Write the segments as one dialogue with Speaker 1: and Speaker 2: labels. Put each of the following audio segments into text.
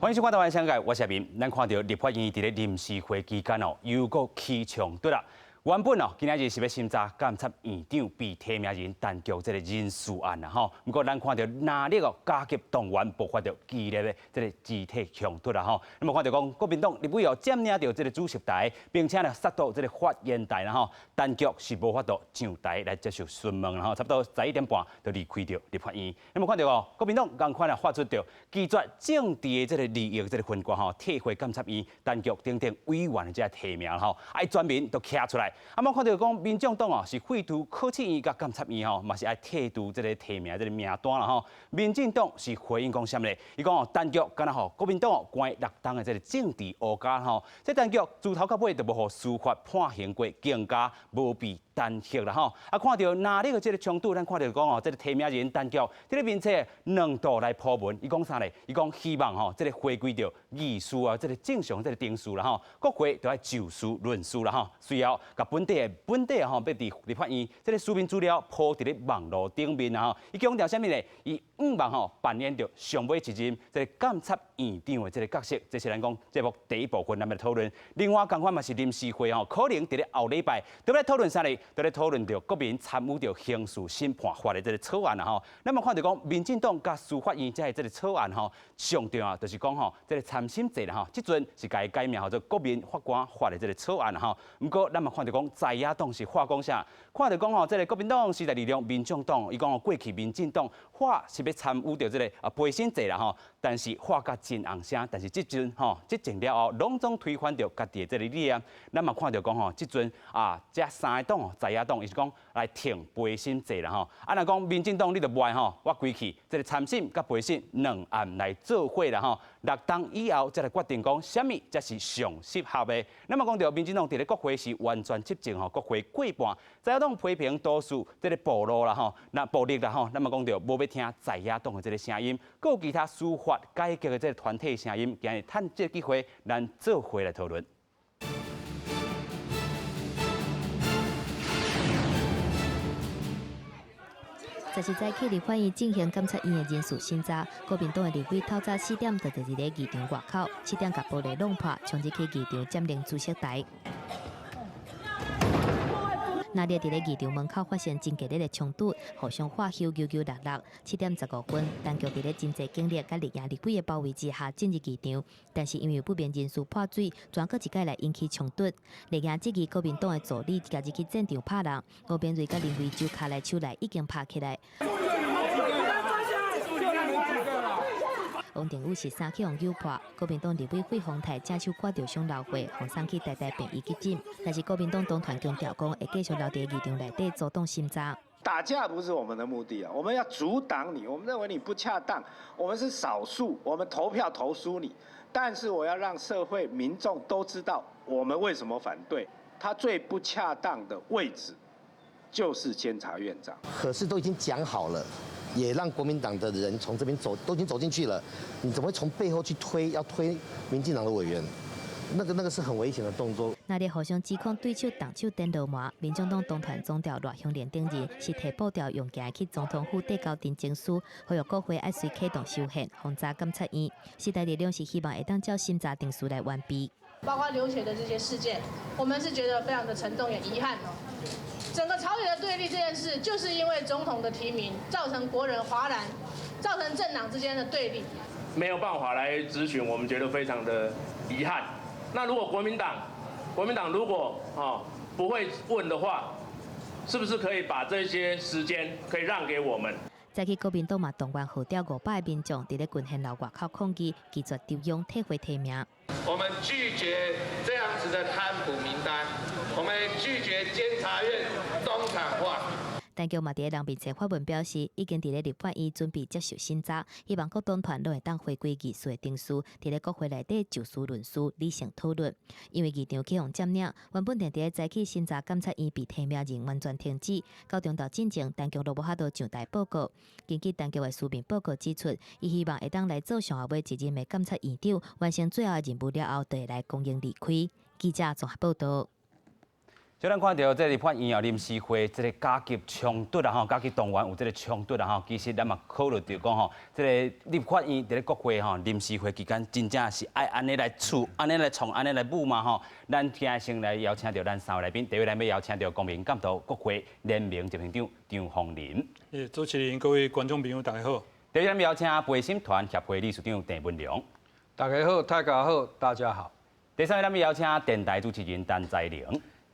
Speaker 1: 歡迎收看《台灣商界》，我是阿明。咱看著立法院佇咧臨時會期間哦，又閣起衝突啦。原本哦，今仔日是欲審查監察院長被提名人陳菊這个人事案啦吼。毋過咱看著藍綠哦加急動員，爆發著激烈的這个肢體衝突啦吼。那麼看著講國民黨立委哦佔領著這个主席台，並且呢殺到這个發言台啦吼。陳菊是無法度上台來接受詢問啦吼。差不多11點半就離開著立法院。那麼看著哦，國民黨仝款啊發出著拒絕政治的這个利益這个分割吼，退回監察院陳菊等等委員的這个提名吼，啊全民都徛出來。啊，嘛看著講，民眾黨哦是廢除考試院佮監察院吼，嘛是愛退除這个提名這个名單啦吼。民進黨是回應講啥物咧？伊講哦，陳菊敢若予國民黨哦關6冬的這个政治烏膠吼。這陳菊自頭到尾都無予司法判刑過，更加無被彈劾啦吼。啊，看著藍綠的這个衝突，咱看著講哦，這个提名人陳菊，這个面冊兩度來鋪文，伊講啥咧？伊講希望吼，這个回歸著議事啊，這个正常這个程序啦吼。國會著愛就事論事啦吼。隨後，共本底的本底吼，欲佇立法院這个書面資料鋪佇咧網路頂面啊吼。伊強調啥物咧？伊向望吼扮演著上尾一任這个監察院長的這个角色，這是咱講節目第一部分咱欲來討論。另外，仝款嘛是臨時會吼，可能佇咧後禮拜都欲來討論啥咧？都咧討論著國民參與著刑事審判法的這个草案啊吼。咱嘛看著講，民進黨佮司法院這個草案吼，上重要就是講吼，這个參審制啦吼，這陣是共伊改名號做國民法官法的這个草案吼。毋過咱嘛看著講，在野黨是話講啥？看著講吼，這个國民黨、時代力量、民眾黨，伊講吼過去民進黨話是欲參與著這个啊陪審制啦吼，但是話甲真紅聲，但是這陣吼執政了後，攏總推翻著家己的這个理念。咱嘛看著講吼，這陣啊，這三個黨在野黨，伊是講來挺陪審制啦吼。啊，若講民進黨你著袂吼，我規氣這个參審佮陪審兩案來做伙啦吼。6冬以後才來決定講啥物才是上適合的。咱嘛講著民進黨佇咧國會是完全執政吼，國會過半，在野黨批評多數這个暴露啦吼，那暴力啦吼，咱嘛講著無欲聽在野黨的這个聲音，閣有其他司法改革的這个團體聲音，今日趁這个機會，咱做伙來討論。
Speaker 2: 十四早起立法院進行監察院的人事審查，國民黨的立委透早4點就佇佇咧議場外口，7點共玻璃弄破，衝入去議場佔領主席台。藍綠佇咧議場門口發生真激烈的衝突，互相喝挾扭扭搦搦。7點15分，陳菊佇咧真濟警力佮綠營立委的包圍之下進入議場，但是因為不明人士潑水，轉閣一擺來引起衝突。綠營質疑國民黨的助理共入去戰場拍人，吳明瑞佮林為洲跤來手來已經拍起來。王定宇是衫去予扭破，國民黨立委費鴻泰正手掛著傷流血，予送去台大病院急診。但是國民黨黨團強調講，會繼續留佇議場內底阻擋審查。
Speaker 3: 打架不是我們的目的啊，我們要阻擋你，我們認為你不恰當，我們是少數，我們投票投輸你，但是我要讓社會民眾都知道我們為什麼反對。他最不恰當的位置就是監察院長。
Speaker 4: 可是都已經講好了。也讓國民黨的人從這邊走，都已經走進去了，你怎麼會從背後去推，要推民進黨的委員？那個是很危險的動作。
Speaker 2: 藍綠互相指控對手動手顛流氓，民眾黨黨團總召賴香伶等人是提步調用行去總統府遞交陳情書，呼籲國會愛隨啟動修憲，防查監察院。時代力量是希望會當照審查程序來完備。
Speaker 5: 包括流血的這些事件，我們是覺得非常的沉重也遺憾哦。整個朝野的對立這件事，就是因為總統的提名造成國人譁然，造成政黨之間的對立。
Speaker 6: 沒有辦法來質詢，我們覺得非常的遺憾。那如果國民黨，國民黨如果啊不會問的話，是不是可以把這些時間可以讓給我們？
Speaker 2: 早起國民黨嘛動員號召500个民眾，佇咧郡憲樓外口抗議，拒絕中央退回提名。
Speaker 7: 我們拒絕這樣子的貪腐名單，我們拒絕監察院東廠化。
Speaker 2: 陳菊嘛佇咧人面前發文表示，已經佇咧立法院準備接受審查，希望各黨團攏會當回歸議事的程序，佇咧國會內底就事論事，理性討論。因為議場去予佔領，原本定佇咧早起審查監察院被提名人完全停止。到中晝進前，陳菊攏無法度上台報告。根據陳菊的書面報告指出，伊希望會當來做上後尾一任的監察院長，完成最後的任務了後，就會來公開離開。記者綜合報道。
Speaker 1: 就咱看著這立法院啊，臨時會這個加急衝突啊吼，加急動員有這個衝突啊吼，其實咱嘛考慮著講吼，這個立法院佇咧國會吼臨時會期間，真正是愛按呢來處，按呢來創，按呢來舞嗎吼？咱今日先來邀請著咱三位來賓，第一位咱欲邀請著公民監督國會聯盟執行長張宏林。
Speaker 8: 主持人，各位觀眾朋友，大家好。
Speaker 1: 第二位咱欲邀請陪審團協會理事長鄭文良。
Speaker 9: 大家好，大家好，大家好。
Speaker 1: 第三位咱欲邀請電台主持人陳才玲。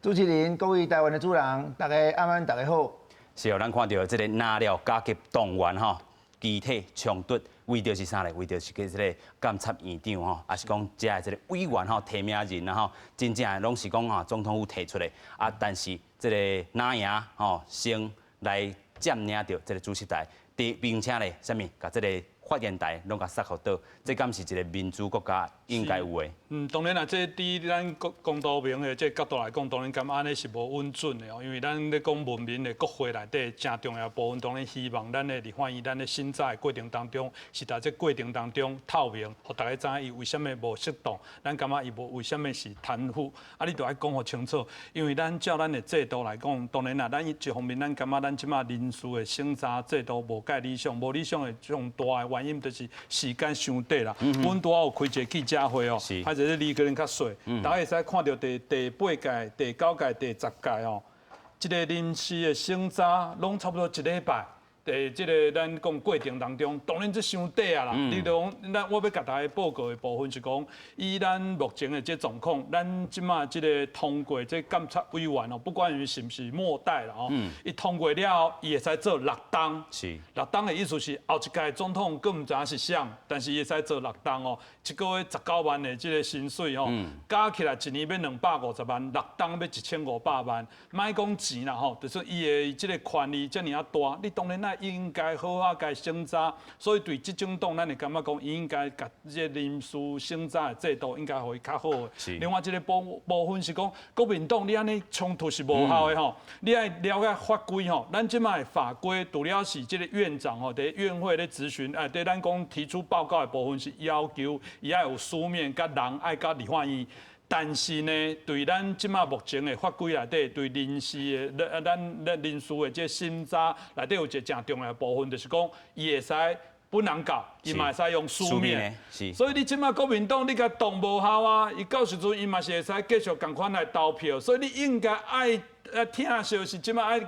Speaker 10: 主持人，各位台灣的主人，大家晚安，大家好。
Speaker 1: 是哦，咱看著這個拿了加急動員吼，集體衝突，為著是啥咧？為著是佮這個監察院長吼，抑是講遮的這個委員吼提名人啊吼，真正攏是講吼總統府提出的啊，但是這個藍營吼先來佔領著這個主席台，並且咧，啥物？共這個發言台攏共殺予倒，這敢是一個民主國家應該有的？
Speaker 8: 嗯，當然啦，這佇咱國公道明的這角度來講，當然感覺按呢是無穩準的哦。因為咱咧講文明的國會內底，誠重要部分，當然希望咱的立法院，咱咧審查的過程當中，是佇這過程當中透明，予大家知影伊為啥物無適當，咱感覺伊無為啥物是貪腐，啊，你著愛講予清楚。因為咱照咱的制度來講，當然啦，咱一方面咱感覺咱這馬人事的審查制度無蓋理想，無理想的上大的原因就是時間傷短啦。阮拄仔有開一個記者會哦，還是你可能較細，大家會使看著第八屆、第九屆、第十屆哦，這個臨時的審查攏差不多一禮拜。佇這個咱講過程當中，當然這傷短啊啦。你就講，咱我欲共大家報告的部分是講，以咱目前的這狀況，咱這馬這個通過這監察委員哦，不管伊是毋是末代啦吼，伊通過了後，伊會使做六冬。六冬的意思是後一屆總統閣毋知影是誰，但是伊會使做六冬哦，一個月19萬的這個薪水吼，加起來一年欲250萬，六冬欲1500萬。莫講錢啦吼，就是伊的這個權力遮爾仔大，你當然愛應該好好共審查，所以對這種黨，咱會感覺講，伊應該共這個臨時審查的制度應該予伊較好的。另外一個部分是講，國民黨你按呢衝突是無效的吼，你愛了解法規吼，咱這馬的法規除了是這個院長吼，佇院會咧質詢，哎，佇咱講提出報告的部分是要求伊愛有書面，佮人愛到立法院。但是呢，對咱這馬目前的法規內底，對人事的咱人事的這審查內底有一個誠重要的部分，就是講伊會使本人到，伊嘛會使用書面。所以你這馬國民黨你共擋無效啊，伊到時陣伊嘛是會使繼續仝款來投票，所以你應該愛疼惜是這馬愛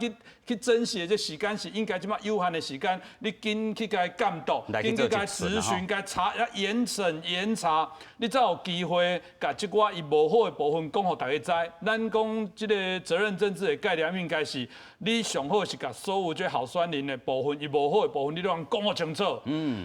Speaker 8: 去珍惜的這時間是應該這馬有限的時間，你緊去共監督，緊去共質詢、共查、嚴審嚴查，你才有機會共這寡伊無好的部分講予大家知。咱講這個責任政治的概念，應該是你上好是共所有這候選人的部分，伊無好的部分，你攏講予清楚。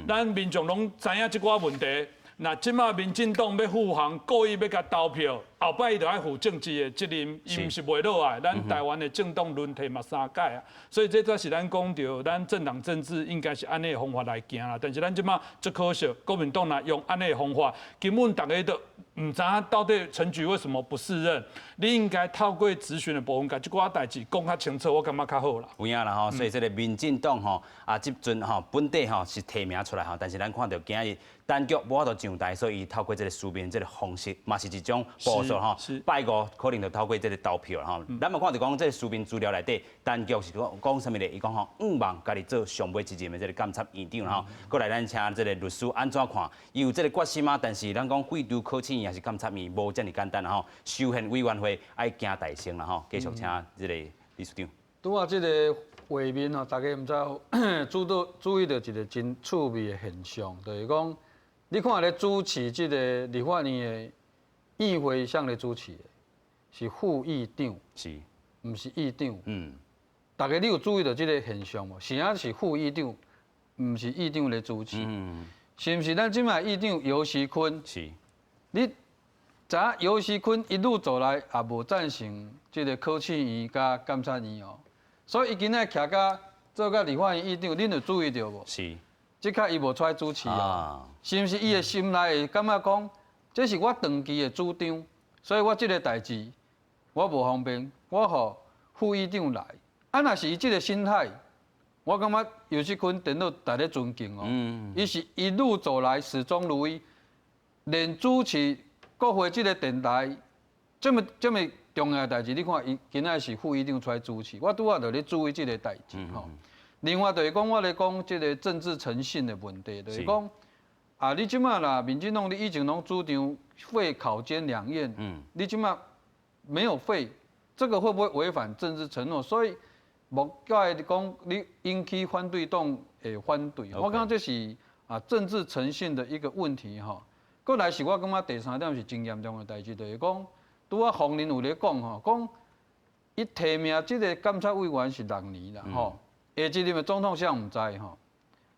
Speaker 8: 咱民眾攏知影這寡問題。若這馬民進黨欲護航，故意欲共投票，後擺伊就愛負政治的責任，伊毋是袂落來。咱台灣的政黨輪替嘛三屆啊，所以這才是咱講著，咱政黨政治應該是按呢方法來行啦。但是咱這馬足可惜，國民黨若用按呢方法，根本大家都毋知影到底陳菊為什麼不適任。你應該透過質詢的部分，共這寡代誌講較清楚，我感覺較好啦。
Speaker 1: 有影啦吼，所以這個民進黨吼啊，這陣吼本底吼是提名出來吼，但是咱看著今日陳菊無法度上台，所以伊透過這個書面這個方式，嘛是一種步數吼。拜五可能就透過這個投票吼。咱嘛看著講這個書面資料內底，陳菊是講講啥物咧？伊講吼，向望家己做上尾一任的這個監察院長吼。過來咱請這個律師按怎看？伊有這個決心嗎？但是咱講廢除考試院抑是監察院，無遮爾簡單吼。修憲委員會愛行大先啦吼。繼續請這個理事長。
Speaker 9: 拄仔這個畫面吼，大家毋知注意著一個真趣味的現象，就是講，你看咧主持這個立法院的議會，誰咧主持的？是副議長，毋是議長。大家你有注意著這個現象無？啥是副議長，毋是議長咧主持。是毋是咱這馬議長游錫堃？你知影游錫堃一路走來也無贊成這個考試院佮監察院哦，所以伊今仔徛甲做甲立法院議長，恁有注意著無？
Speaker 1: 是。
Speaker 9: 這擺伊無出來主持哦，是毋是伊的心內會感覺講，這是我長期的主張，所以我這個代誌我無方便，我予副議長來。啊，若是伊這個心態，我感覺游錫堃值得大家尊敬哦。伊是一路走來始終如一，連主持國會這個電台，這麼這麼重要的代誌，你看伊今仔是副議長出來主持，我拄仔就咧注意這個代誌吼。另外就是講，我咧講這個政治誠信的問題，就是講啊，你這馬啦，民進黨你以前攏主張廢考監兩院，你這馬沒有廢，這個會不會違反政治承諾？所以莫怪講你引起反對黨會反對，我感覺這是啊政治誠信的一個問題吼。過來是我感覺第三點是真嚴重的代誌，就是講拄仔洪林有咧講吼，講伊提名這個監察委員是六年啦吼。下一任的總統誰毋知吼，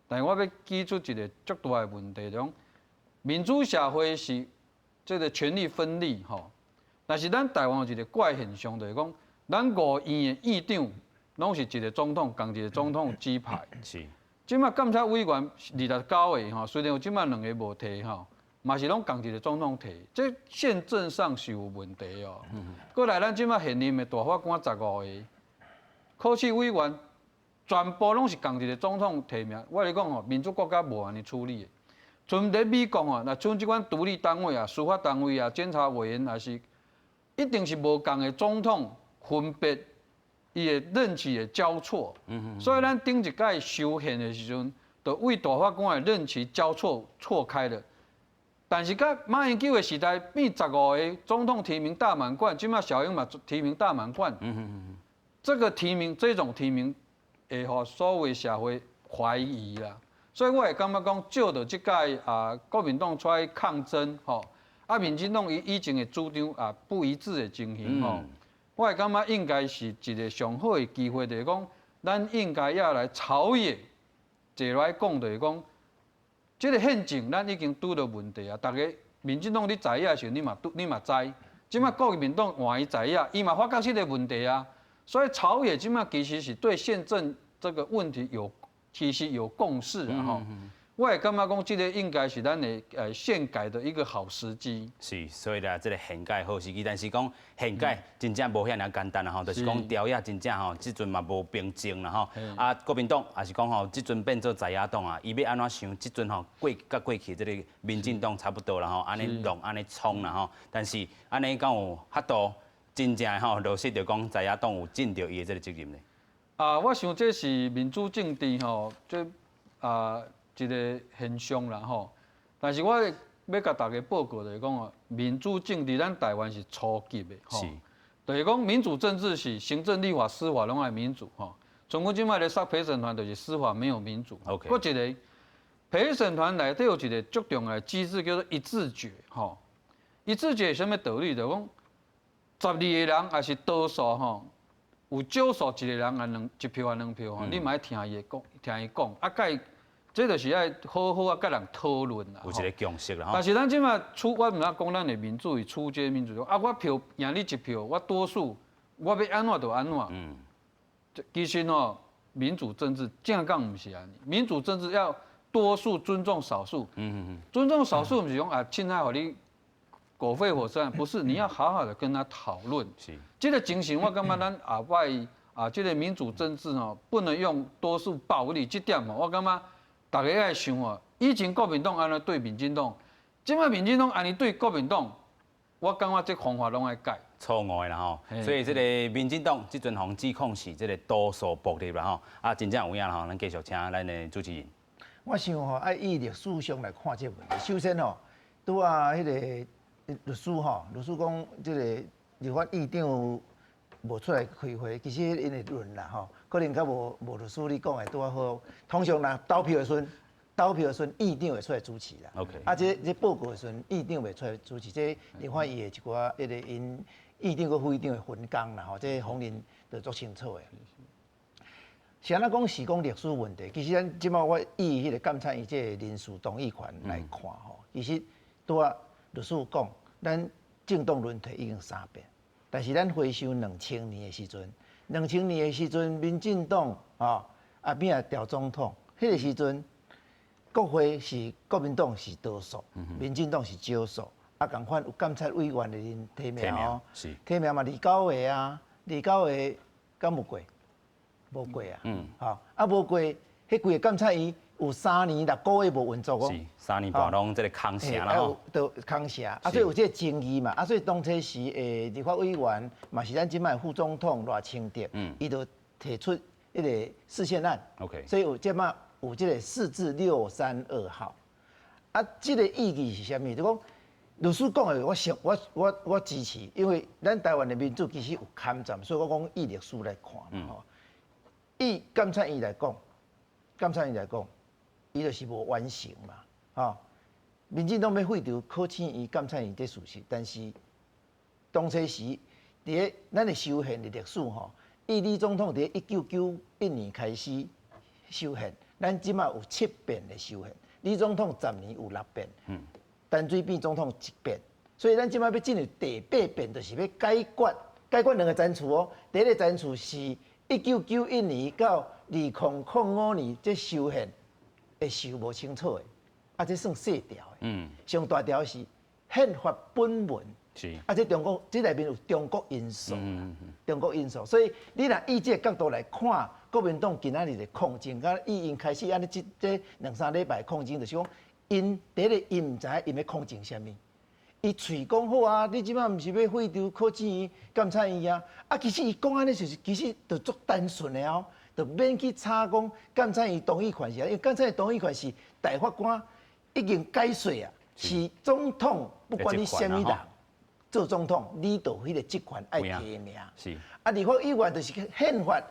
Speaker 9: 但是我欲指出一個足大的問題，講民主社會是這個權力分立吼，但是咱台灣有一個怪現象，就是講咱五院的院長攏是一個總統，仝一個總統指派。這馬監察委員29個吼，雖然有這馬兩个無提吼，嘛是攏仝一個總統提，這憲政上是有問題哦。過來咱這馬現任的大法官15個，考試委員，全部攏是仝一個總統提名，我來講吼，民主國家無按呢處理的。像佇美國吼，若像這款獨立單位啊、司法單位啊、監察委員，也是一定是無仝的總統分別伊的任期會交錯。所以咱頂一屆修憲的時陣，就為大法官的任期交錯錯開了。但是佮馬英九的時代變十五個總統提名大滿貫，這馬小英嘛提名大滿貫。這個提名，這種提名，會予所謂社會懷疑啦，所以我會感覺講，借著這屆啊，國民黨出來抗爭吼，啊，民進黨伊以前的主張啊不一致的情形吼，我會感覺應該是一個上好的機會，就是講，咱應該要來朝野坐來講，就是講，這個憲政咱已經拄著問題啊，逐家民進黨你在野的時候，你嘛拄你嘛知，這馬國民黨換伊在野，伊嘛發覺這個問題啊。所以朝野這馬其實是對憲政這個問題有其實有共識啊吼。我會感覺講，這個應該是咱的憲改的一個好時機。
Speaker 1: 是，所以啦，這個憲改好時機，但是講憲改真正無遐爾簡單啦吼，就是講朝野真正吼，這陣嘛無平靜啦吼。啊，國民黨也是講吼，這陣變做在野黨啊，伊欲按怎想？這陣吼過佮過去這個民進黨差不多啦吼，按呢弄按呢衝啦吼。但是按呢敢有法度？真正吼落實著講在野黨有盡著伊的這個責任呢？
Speaker 9: 啊，我想這是民主政治吼，這啊一個現象啦吼。但是我欲共大家報告就是講哦，民主政治咱台灣是初級的吼，就是講民主政治是行政、立法、司法攏愛民主吼。像阮這擺咧殺陪審團，就是司法沒有民主。閣一個陪審團內底有一個足重要的機制，叫做一致決吼。一致決是啥物道理？就是講12個人抑是多數吼，有少數一個人啊兩一票啊兩票吼，你嘛愛聽伊的講，聽伊講啊，佮這就是愛好好啊，佮人討論啦。
Speaker 1: 有一個共識啦。
Speaker 9: 但是咱這馬處，我毋知講咱的民主是初階民主，啊，我票贏你一票，我多數，我欲按怎就按怎。其實吼，民主政治正講毋是按呢，民主政治要多數尊重少數。尊重少數毋是講啊，凊彩予你狗吠火車，不是，你要好好的跟他討論。這個精神，我感覺咱後擺啊，這個民主政治哦，不能用多數暴力。這點哦，我感覺大家愛想哦，以前國民黨按呢對民進黨，這馬民進黨按呢對國民黨，我感覺這方法攏愛改。
Speaker 1: 錯誤的啦吼，所以這個民進黨這陣予指控是這個多數暴力啦吼，啊，真正有影啦吼，咱繼續請咱的主持人。
Speaker 10: 我想吼，愛以歷史上來看這個問題。首先吼，拄仔彼個律師吼，律師講這個立法院長無出來開會，其實𪜶的論啦吼，可能較無律師你講的拄仔好。通常若投票的時陣，投票的時陣，院長會出來主持啦。 啊，這報告的時陣，院長袂出來主持，這立法院的一寡彼個𪜶院長佮副院長的分工啦吼，這方面就足清楚的。是按怎講是講歷史問題，其實咱這馬我以彼個監察院這個人事同意權來看吼，其實拄仔律師講，咱政黨輪替已經三遍，但是咱回想兩千年的時陣，兩千年的時陣，民進黨吼阿扁啊調總統，彼個時陣，國會是國民黨是多數，民進黨是少數，啊仝款有監察委員的人提名哦，提名嘛29個啊，29個敢有過？無過啊，吼啊無過，彼彼規个監察院有3年6個月無運作哦。
Speaker 1: 是3年半攏這個空城啦吼。
Speaker 10: 都空城，啊，所以有這個爭議嘛，啊，所以當初時立法委員嘛是咱這擺副總統賴清德，伊就提出彼個釋憲案。 所以有這擺有這個釋字632號。啊，這個意義是啥物？就講律師講的，我想我我我支持，因為咱台灣的民主其實有參雜，所以我講以歷史來看嘛吼。以監察院來講，監察院來講，伊就是無完成嘛，吼。民進黨欲廢除考試院、監察院這事實，但是當初時佇咧咱的修憲的歷史吼，以李總統佇1991年開始修憲，咱這馬有七遍的修憲。李總統10年有六遍，陳水扁總統一遍，所以咱這馬欲進入第八遍，就是欲解決解決兩個層次哦。第一個層次是1991年到2005年這修憲會修無清楚的，啊，這算細條的。上大條是憲法本文。啊，這中國這內面有中國因素，中國因素，所以你若以這個角度來看，國民黨今仔日的抗爭，佮伊𪜶開始按呢這這兩三禮拜抗爭，就是講，𪜶第一個𪜶毋知影𪜶欲抗爭啥物，伊喙講好啊，你這擺毋是欲廢除考試院、監察院啊？啊，其實伊講按呢就是其實就足單純的哦，就免去吵講監察院同意權是，因為監察院同意權是大法官已經解說啊，是總統不管你啥物人。做總統，你就彼個職權愛提名。啊，立法委員就是憲法，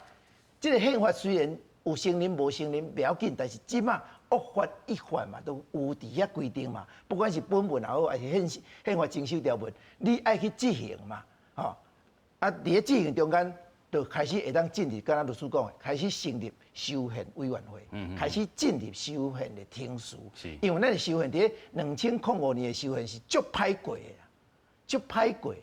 Speaker 10: 這個憲法雖然有承認無承認袂要緊，但是這馬惡法一法嘛，都有佇遐規定嘛。不管是本文也好，還是憲憲法增修條文，你愛去執行嘛，吼。啊，佇咧執行中間，就開始會當進入，敢若律師講的，開始成立修憲委員會，開始進入修憲的程序。因為咱的修憲佇咧2005年的修憲是足歹過的。足歹過，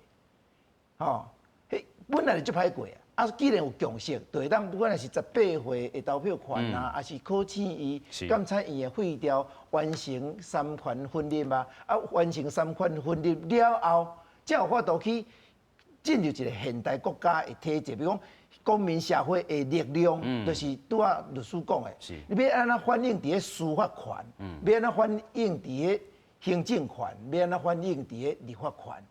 Speaker 10: 吼，彼本來就足歹過啊！啊，既然有共識，就會當不管是18歲的投票權啊，抑是考試院、監察院的廢掉，完成三權分立啊，啊，完成三權分立了後，才有法度去進入一個現代國家的體制，比如講公民社會的力量，就是拄仔律師講的，你欲按怎反映佇咧司法權，欲按怎反映佇咧行政權，欲按怎反映佇咧立法權。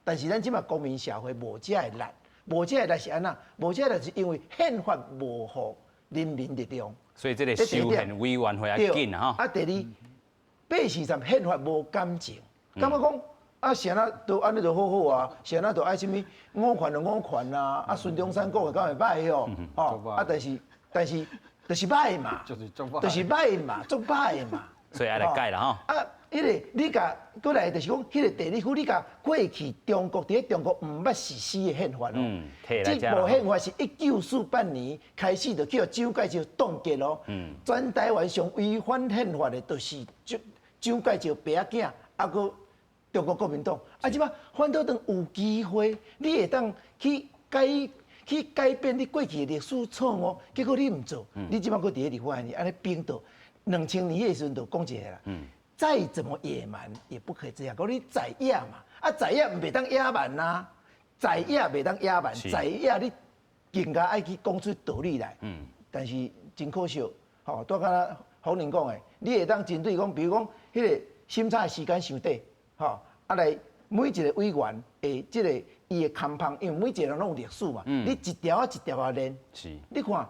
Speaker 10: 但是咱這馬公民社會無這个力，無這个力是按怎？無這个力是因為憲法無予人民力量。
Speaker 1: 所以這個修憲委員會要緊啊！
Speaker 10: 啊，第二，83憲法無感情，感覺講啊，啥那都按呢就好好啊，啥那都愛啥物五權就五權啊，啊，孫中山講的敢會歹哦，吼啊，但是但是就是歹嘛，就是歹嘛，足歹嘛。
Speaker 1: 所以愛來改啦吼。
Speaker 10: 啊，彼個你共閣來就是講，彼個第二區你共過去中國佇咧中國毋捌實施的憲法哦。這部憲法是1948年開始就去予蔣介石凍結咯。全台灣上違反憲法的，就是蔣蔣介石爸仔囝，啊閣中國國民黨。啊，這擺反倒轉有機會，你會當去改去改變你過去的歷史錯誤，結果你毋做，你這擺閣佇咧立法院按呢反倒。2000年的時陣就講一個啦，再怎麼野蠻也不可以這樣。講你在野嘛，啊在野毋袂當野蠻啊，在野袂當野蠻，在野你更加愛去講出道理來。但是真可惜，吼，拄仔馮寧講的，你會當針對講，比如講彼個審查的時間傷短，吼，啊來每一個委員的這個伊的工班，因為每一個人攏有歷史嘛，你一條仔一條仔練。你看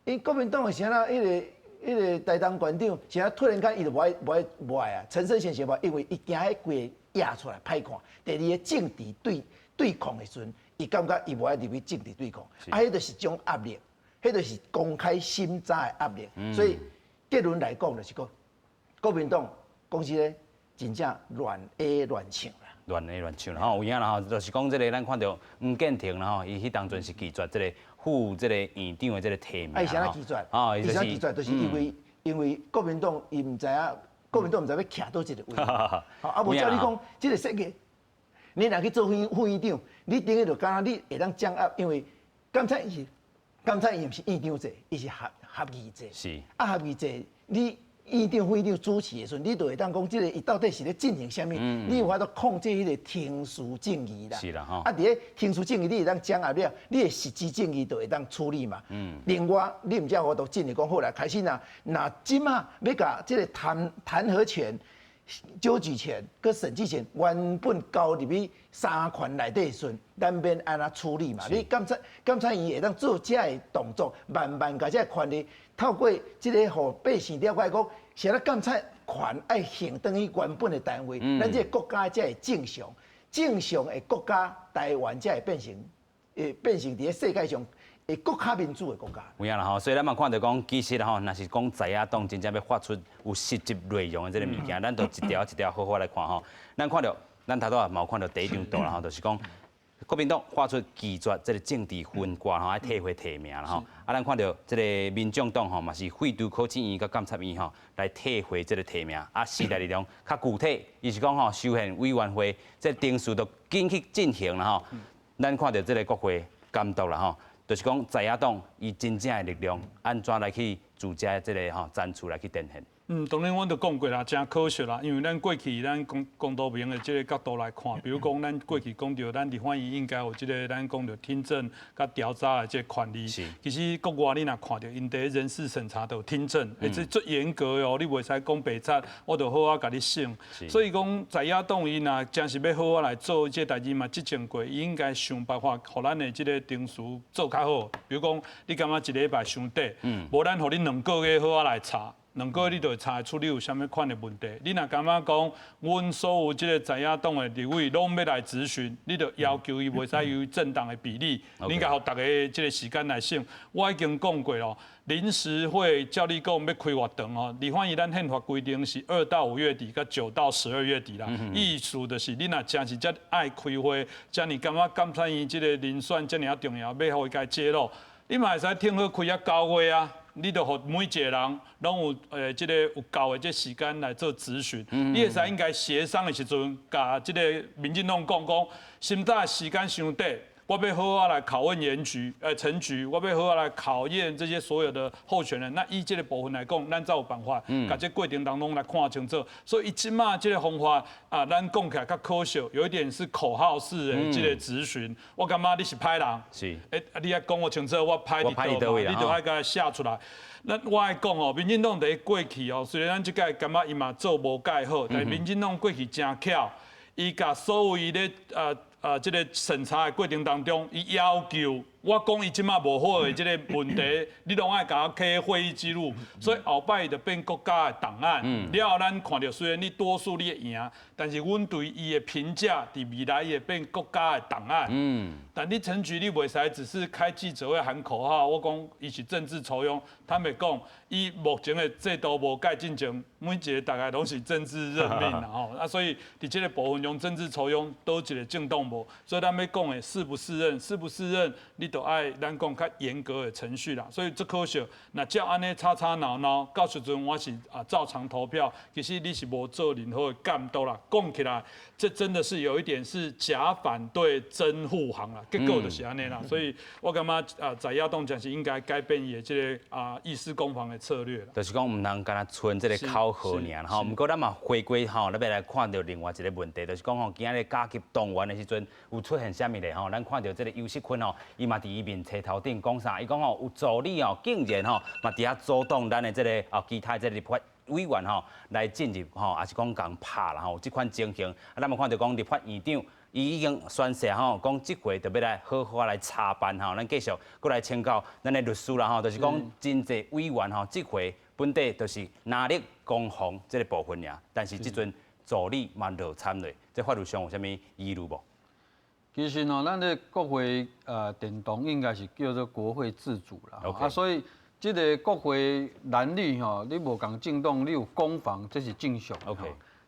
Speaker 10: ，𪜶國民黨的啥啦，彼個台東縣長，啥突然間伊就無愛無愛無愛啊？陳聖賢是無，因為伊驚彼規個壓出來歹看。第二個政治對對抗的時陣，伊感覺伊無愛入去政治對抗，啊，彼就是一種壓力，彼就是公開審查的壓力。所以結論來講，就是講國民黨講實咧，真正亂下亂唱啦。
Speaker 1: 亂下亂唱啦吼，有影啦吼，就是講這個咱看著黃建庭啦吼，伊彼當陣是拒絕這個副這個院長的這個提名。
Speaker 10: 啊，伊啥物拒絕？
Speaker 1: 啊，
Speaker 10: 伊啥拒絕？就是因為因為國民黨伊毋知影，國民黨毋知欲徛佗一個位。啊，無照你講，這個設計，你若去做副副院長，你等於就敢若你會當掌握，因為監察院監察院毋是院長制，伊是合合議制。啊，合議制，你院長、副院長主持的時陣，你就會當講這个伊到底是咧進行啥物？你有法度控制彼个程序正義啦。
Speaker 1: 是啦吼。
Speaker 10: 啊，佇咧程序正義你會當掌握了，你的實質正義就會當處理嘛。另外，你毋才有法度進入講好來開始若若這馬欲共這个彈劾權、糾舉權、佮審計權原本交入去三權內底的時陣，咱免按怎處理嘛？你監察院會當做這个動作，慢慢共這个權力透過這个予百姓了解講，啥物監察權愛還轉去原本的單位，咱這个國家才會正常，正常的國家台灣才會變成佇咧世界上會閣較民主的國家。
Speaker 1: 有影啦吼，所以咱嘛看著講，其實吼，若是講在野黨真正欲發出有實質內容的這个物件，咱就一條一條好好來看吼。咱看著，咱頭拄仔嘛有看著第一張圖啦吼，就是講國民黨發出拒絕這个政治分割吼，愛退會提名啦吼。啊，咱看著這个民眾黨吼，嘛是廢除考試院佮監察院吼來退回這个提名。啊，時代力量較具體，伊是講吼修憲委員會這个程序就緊去進行啦吼。咱看著這个國會監督啦吼。就是講在野黨伊真正的力量，按怎來去組織這个吼戰處來去展現？
Speaker 8: 當然阮都講過啦，誠可惜啦，因為咱過去咱公道明的這个角度來看，比如講咱過去講著咱立法院應該有這个咱講著聽證佮調查的這个權利。其實國外你若看著，𪜶佇人事審查都有聽證，欸，這足嚴格的哦，你袂使講白賊，我就好好共你審。所以講在野黨伊若真是欲好好來做這个代誌嘛，執政過，伊應該想辦法，予咱的這个程序做較好。比如講，你感覺一禮拜傷短，無咱予你2個月好好來查。2個月你就會查會出你有啥物款的問題。你若感覺講，阮所有這个在野黨的立委攏欲來質詢，你就要求伊袂使有政黨的比例，你應該予逐家這个時間來審。我已經講過咯，臨時會照你講欲開偌長哦？立法院咱憲法規定是2到5月底，佮9到12月底啦。意思就是你若真是遮愛開會，遮爾感覺監察院這个人選遮爾仔重要，欲予伊共揭露，你嘛會使聽好開到9月啊。你就予每一个人攏有這个有夠的這時間來做質詢。你會使應該協商的時陣，共這个民進黨講講，現在時間傷短，我欲好好來拷問嚴局，陳菊，我欲好好來考驗這些所有的候選人。那依這个部分來講，咱才有辦法，共這過程當中來看清楚。所以伊這馬這个方法啊，咱講起來較可惜，有一點是口號式的這个質詢。我感覺你是歹人，欸，你愛講我清楚，我歹佇佗位，你就愛共寫出來。那我愛講哦，民進黨佇過去哦，雖然咱這屆感覺伊嘛做無蓋好，但是民進黨過去誠巧，伊共所有伊咧這个審查的過程當中，伊要求我講伊這馬無好的這个問題，你攏愛共我開會議記錄，所以後擺就變國家的檔案。了後咱看著，雖然你多數你會贏，但是阮對伊的評價，佇未來伊會變國家的檔案。但你陳菊你袂使只是開記者會喊口號，我講伊是政治酬庸，坦白講，伊目前的制度無改進前，每一个大概攏是政治任命啦吼。啊，所以佇這个部分用政治酬庸，佗一个政黨無。所以咱欲講的適不適任，適不適任，你都愛咱講較嚴格的程序啦。所以這可惜，若照按呢吵吵鬧鬧，到時陣我是啊照常投票，其實你是無做任何的監督啦。講起來，這真的是有一點是假反對真護航啦，結果就是按呢啦。所以我感覺啊，在野黨真是應該改變伊的這个啊議事攻防的策略啦。
Speaker 1: 就是講毋通干焦賰這个口號爾吼。毋過咱嘛回歸吼，咱欲來看著另外一个問題，就是講吼，今仔日加急動員的時陣有出現啥物咧吼？咱看著這个游錫堃吼，伊嘛佇伊面冊頭頂講啥？伊講吼有助理吼，竟然吼嘛佇遐阻擋咱的這个啊其他這个立法委員吼來進入吼，抑是講共拍啦吼，這款情形，啊，咱嘛看著講立法院長伊已經宣誓吼，講這回就欲來好好來查辦吼。咱繼續閣來請教咱的律師啦吼，就是講真濟委員吼，這回本底就是藍綠攻防這个部分爾，但是這陣助理嘛落參落，這法律上有啥物疑慮無？
Speaker 9: 其實吼，咱的國會殿堂應該是叫做國會自主啦。啊，所以這个國會藍綠吼，你無仝政黨，你有攻防，這是正常。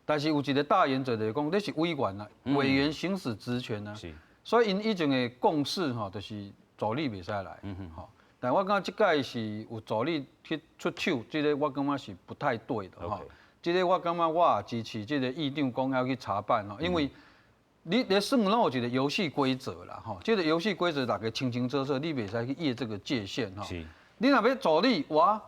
Speaker 9: 但是有一个大原則就是講，你是委員啊，委員行使職權啊。所以𪜶以前的共識吼，就是助理袂使來。吼，但我感覺這擺是有助理去出手，這个我感覺是不太對的吼。這个我感覺我也支持這个議長講要去查辦吼，因為你咧算攏有一个遊戲規則啦吼，這个遊戲規則大家清清楚楚，你袂使去越這個界限吼。你若欲助理，我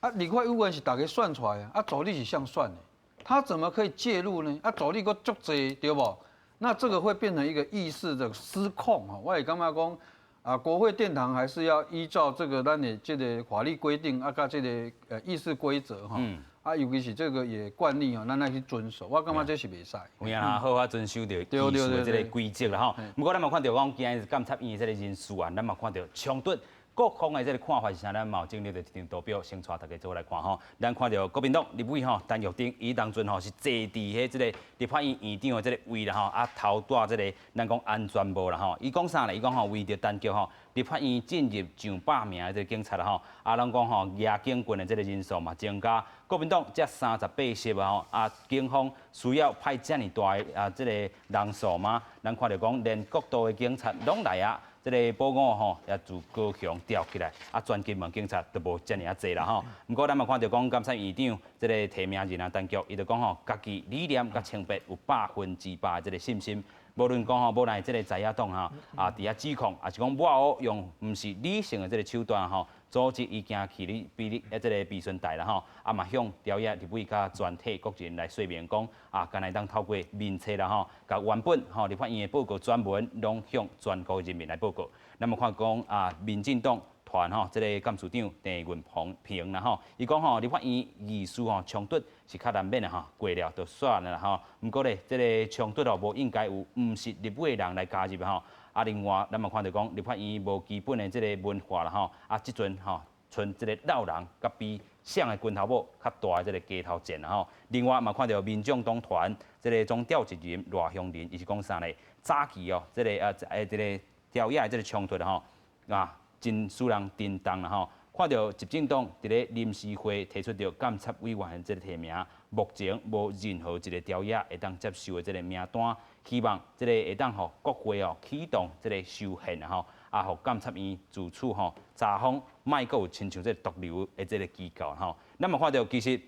Speaker 9: 啊，立法委員是大家選出來的，啊，助理是誰選的？他怎麼可以介入呢？啊，助理閣足濟，對無？那這個會變成一個議事的失控吼。我會感覺講，啊，國會殿堂還是要依照這個咱的這個法律規定，啊，佮這個議事規則吼。啊，尤其是這個也慣例吼，咱愛去遵守。我感覺這是袂使。
Speaker 1: 有影啊，好好遵守著議事的這個規則啦吼。毋過咱嘛看著講，今日監察院的這個人事案，咱嘛看著衝突。各方的這個看法是啥？咱嘛有整理著一張圖表，先帶大家做伙來看吼。咱看著國民黨立委吼陳玉珍，伊當陣吼是坐佇彼這個立法院院長的這個位啦吼，啊頭戴這個咱講安全帽啦吼。伊講啥咧？伊講吼為著陳菊吼，立法院進入上百名的這個警察啦吼，啊攏講吼舉警棍的這個人數嘛增加。國民黨才38席啊吼，啊警方需要派遮爾大的啊這個人數嗎？咱看著講連國道的警察攏來啊。這個保五吼也自高雄調起來，啊，全金門警察都無遮爾仔濟啦吼。毋過咱嘛看著講監察院長這個提名人啊，陳菊，伊就講吼，家己理念佮清白有100%的這個信心。無論講吼，無奈這個在野黨吼啊，佇遐指控，抑是講抹烏用毋是理性的這個手段吼，阻止伊行去你比你這個備詢台啦吼，啊嘛向朝野立委佮全體國人來說明講，啊，敢會當透過面冊啦吼，共原本吼立法院的報告全文攏向全國人民來報告。咱嘛看講啊，民進黨團吼，這個幹事長鄭運鵬啦吼，伊講吼立法院議事吼衝突是較難免的吼，過了就算了啦吼。毋過咧，這個衝突哦，無應該有毋是立委的人來加入吼。啊，另外咱嘛看著講立法院無基本的這個文化啦吼。啊，這陣吼，賰這個老人佮比誰的拳頭母較大的這個街頭戰啦吼。另外嘛看著民眾黨團這個總召集人賴香伶，伊是講啥咧？早期哦，這個啊這個朝野的這個衝突吼，啊，真使人震動啦吼。看著執政黨佇咧臨時會提出著監察委員的這個提名，目前無任何一個朝野會當接受的這個名單，希望這個會當予國會哦啟動這個修憲吼，啊，予監察院自此吼查訪莫閣有親像這個毒瘤的這個機構吼。咱嘛看著其實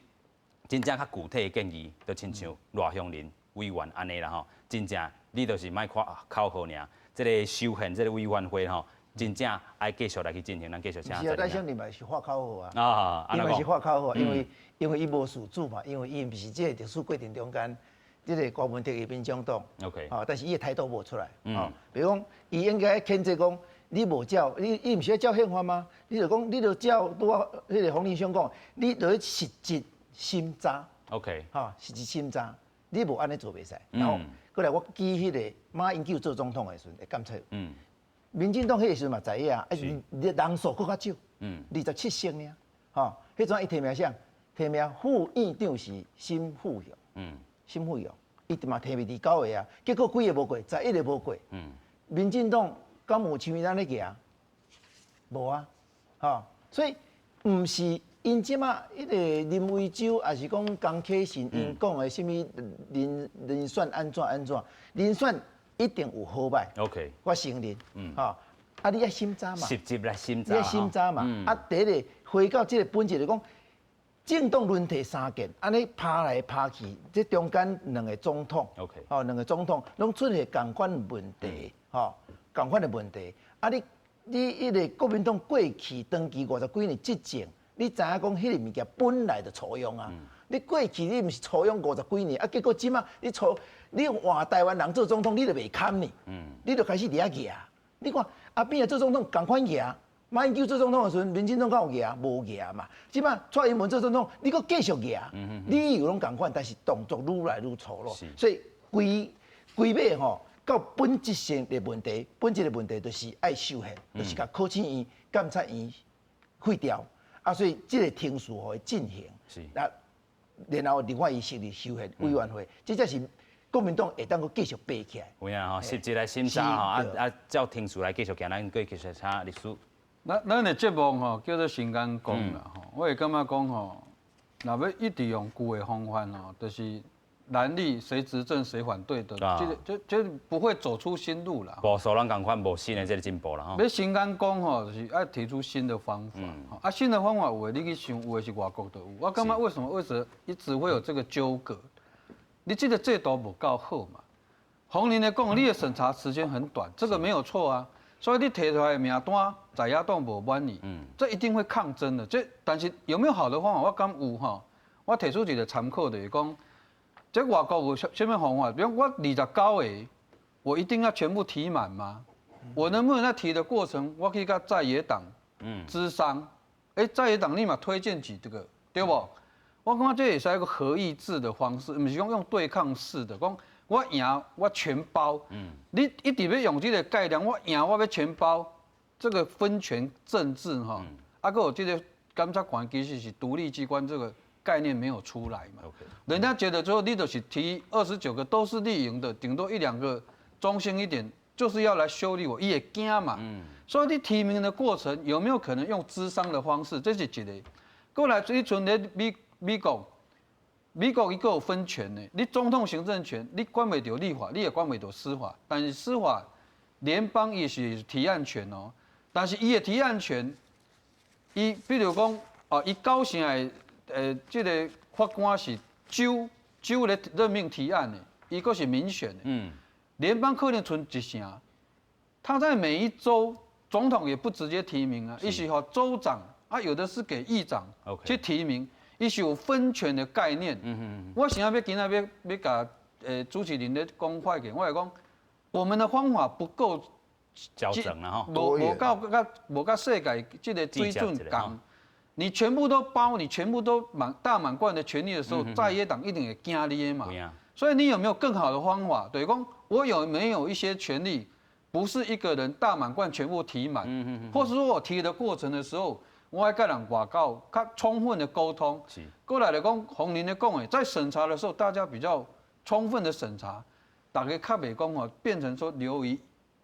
Speaker 1: 真正較具體的建議，就親像賴香伶委員按呢啦吼，真正你就是莫看口號爾，這個修憲這個委員會吼。真正愛繼續來去進行，咱繼續請。
Speaker 10: 是啊，賴香伶嘛是喊口號啊，伊嘛是喊口號，因為伊無自主嘛，因為伊毋是這個歷史過程中間，這個郭文哲的民眾黨，但是伊的態度無出來，比如講，伊應該譴責講，你無照，你毋是愛照憲法嗎？你就講，你就照拄仔彼個洪林兄講，你就去實質審查實質審查，你無按呢做袂使，然後過來我記彼個馬英九做總統的時陣會監察。民進黨彼個時陣嘛在野啊，人數閣較少，27席爾，吼，彼陣伊提名啥？提名副院長是沈富雄，沈富雄，伊嘛提名29個啊，結果幾个無過，11個無過，民進黨敢有像伊按呢行？無啊，吼，所以毋是𪜶這馬彼個林為洲，抑是講江啟臣𪜶講的啥物人選按怎按怎，人選一定有好歹我承認，吼，啊，你愛審查嘛，
Speaker 1: 實質來審查，
Speaker 10: 你愛審查嘛，啊，第一個回到這個本質來講，政黨輪替三屆，按呢拍來拍去，這中間兩個總統，吼，兩個總統攏出現仝款問題，吼，仝款的問題，啊，你彼個國民黨過去長期50幾年執政，你知影講彼個物件本來就錯用啊。你過去你毋是錯用50幾年，啊，結果這馬你錯，你換台灣人做總統，你就袂堪呢，你就開始佇遐蜈。你看阿扁做總統仝款蜈，馬英九做總統的時陣，民進黨敢有蜈？無蜈嘛。這馬蔡英文做總統，你閣繼續蜈，理由攏仝款，但是動作愈來愈粗魯。所以規規尾吼，到本質性的問題，本質的問題就是愛修憲，就是共考試院、監察院廢掉，啊，所以這個程序予伊進行。那然後另外伊成立修憲委員會，這才是國民黨會當閣繼續爬起來。
Speaker 1: 有影吼，實質來審查吼，啊啊，照程序來繼續行，咱閣繼續請律師。
Speaker 9: 咱的節目吼叫做新眼光啦吼，我會感覺講吼，若欲一直用舊的方法吼，就是藍綠誰執政誰反對的，這個這不會走出新路啦。
Speaker 1: 無數攏仝款，無新的這個進步啦吼。
Speaker 9: 欲新眼光吼，就是愛提出新的方法。啊，新的方法有的你去想，有的是外國都有。我感覺為什麼一直會有這個糾葛？你這個制度無夠好嘛？洪林來講，你的審查時間很短，這個沒有錯啊。所以你提出來的名單，在野黨無滿意，這一定會抗爭的。這但是有沒有好的方法？我感覺有吼，我提出一個參考，就是講，這外國有啥物方法？比如我29個，我一定要全部提滿嗎？我能不能在提的過程，我去佮在野黨諮商？欸，在野黨立馬推薦幾個，對無？我感覺這會使一個合議制的方式，毋是講用對抗式的，講我贏我全包。你一直欲用這個概念，我贏我欲全包，這個分權政治哈，啊，閣有這個監察權其實是獨立機關，這個概念沒有出來嘛。人家覺得說你就是提29個都是綠營的，頂多一兩個中性一點，就是要來修理我，伊會驚嘛。所以你提名的過程有沒有可能用諮商的方式？這是一個。過來這陣咧美國，美國伊閣有分權的，你總統行政權，你管袂著立法，你也管袂著司法。但是司法聯邦伊是提案權哦，但是伊的提案權，伊比如講哦，伊九成的這個法官是州州咧任命提案的，伊閣是民選的。聯邦可能賰一成，他在每一州總統也不直接提名啊，伊是予州長啊，有的是給議長去提名。伊是有分權的概念。我想欲今仔欲欲共主持人咧講法嘅，我會講我們的方法不夠
Speaker 1: 校正啦吼，
Speaker 9: 無夠佮無佮世界這個水準仝。你全部都包，你全部都滿大滿貫的權力的時候，在野黨一定會驚你的嘛。所以你有沒有更好的方法？對講，我有沒有一些權力，不是一個人大滿貫全部提滿，或是說我提的過程的時候，我愛佮人外交較充分的溝通。過來來講，洪林咧講的，在審查的時候，大家比較充分的審查，大家較袂講吼，變成說流於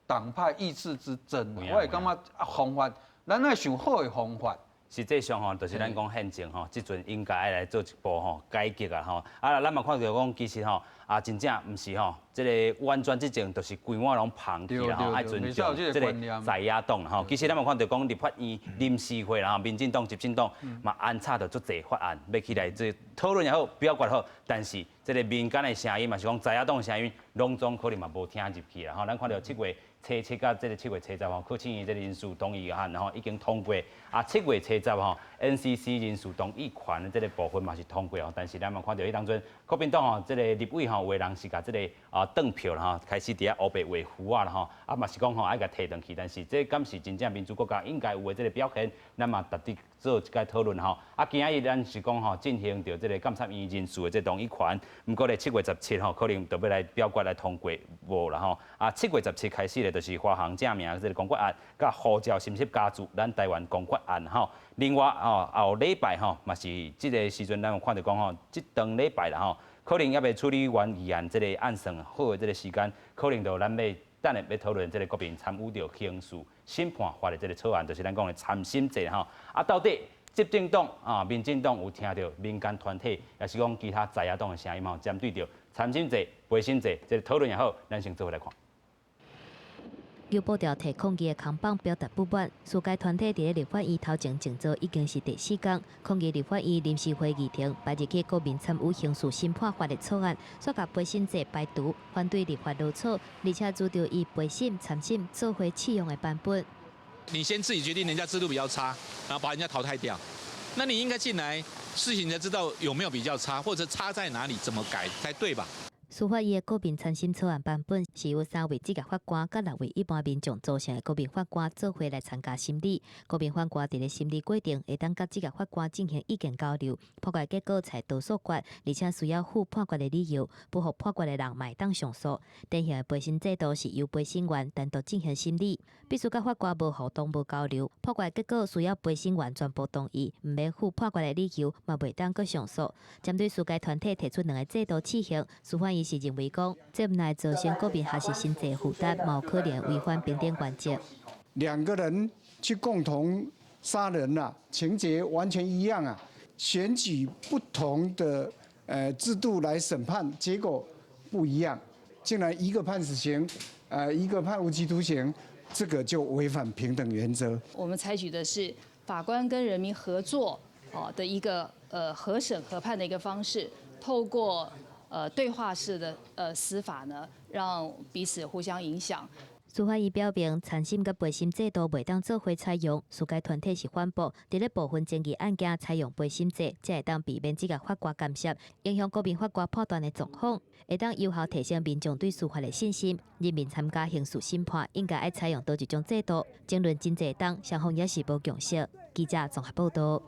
Speaker 9: 黨派意志之爭。我會感覺方法，咱愛想好的方法。
Speaker 1: 實際上吼，就是咱講憲政吼，這陣應該愛來做一步吼改革啊吼。啊，咱嘛看著講，其實吼啊，真正毋是吼，這個完全執政就是規碗攏捧去啦吼，愛尊重這個在野黨吼。其實咱嘛看著講，立法院臨時會啦吼，民進黨、執政黨嘛安插著足濟法案，欲起來這討論也好，表決好，但是這個民間的聲音嘛是講在野黨的聲音，攏總可能嘛無聽入去啦吼。咱看著7月初7佮這個7月初10吼，柯慶這個人事同意案吼已經通過，啊7月初10吼，NCC 人事同意權的這個部分嘛是通過哦，但是咱嘛看著彼當陣，國民黨吼這個立委吼有的人是共這個啊斷票啦吼，開始佇遐烏白畫符仔啦吼，啊嘛是講吼愛共提轉去，但是這敢是真正民主國家應該有的這個表現，咱嘛值得做一擺討論吼。啊，今仔日咱是講吼進行著這個監察院人事的這同意權，毋過咧7月17吼可能就欲來表決來通過無啦吼。啊，7月17開始咧，就是華航正名這個公決案，佮護照審核加注咱台灣公決案吼。另外吼後禮拜吼嘛是這個時陣，咱有看著講吼，這當禮拜啦吼，可能猶未處理完議案這個按算好的這個時間，可能就咱欲等下欲討論這個國民參與著刑事審判法的這個草案，就是咱講的參審制吼。啊，到底執政黨啊、民進黨有聽著民間團體，抑是講其他在野黨的聲音吼，針對著參審制、陪審制這個討論也好，咱先做伙來看。
Speaker 2: 有步調提抗議的扛棒表達不滿，司改團體佇咧立法院頭前靜坐已經是第四工，抗議立法院臨時會議程擺入去國民參與刑事審判法的草案，煞共陪審制排除，反對立法落草，而且主張以陪審參審做伙適用的版本。
Speaker 7: 你先自己決定人家制度比較差，然後把人家淘汰掉，那你應該進來事情才知道有沒有比較差，或者差在哪裡，怎麼改才對吧？
Speaker 2: 司法院的國民參審草案版本是由三位職業法官佮六位一般民眾組成的國民法官做伙來參加審理。國民法官佇咧審理過程會當佮職業法官進行意見交流，判決結果採多數決，而且需要附判決的理由，不服判決的人嘛會當上訴。典型的陪審制度是由陪審員單獨進行審理，必須佮法官無互動無交流，判決結果需要陪審員全部同意，毋免附判決的理由，嘛袂當閣上訴。針對司改團體提出兩个制度試行，司法院是認為講，這毋但造成國民學習薪資負擔，嘛有可能違反平等原則。
Speaker 11: 兩個人去共同殺人啦，情節完全一樣啊，選舉不同的制度來審判，結果不一樣，竟然一個判死刑，一個判無期徒刑，這個就違反平等原則。
Speaker 12: 我們採取的是法官跟人民合作哦的一個合審合判的一個方式，透過對話式的司法呢，讓彼此互相影響。
Speaker 2: 司司法院表明，參審佮陪審制度袂當做伙採用，司改團體是反駁，佇咧部分爭議案件採用陪審制，才會當避免職業法官干涉，影響國民法官判斷的狀況，會當有效提升民眾對司法的信心。人民參加刑事審判應該愛採用佗一種制度，爭論真濟冬，雙方也是無共識。記者綜合報道。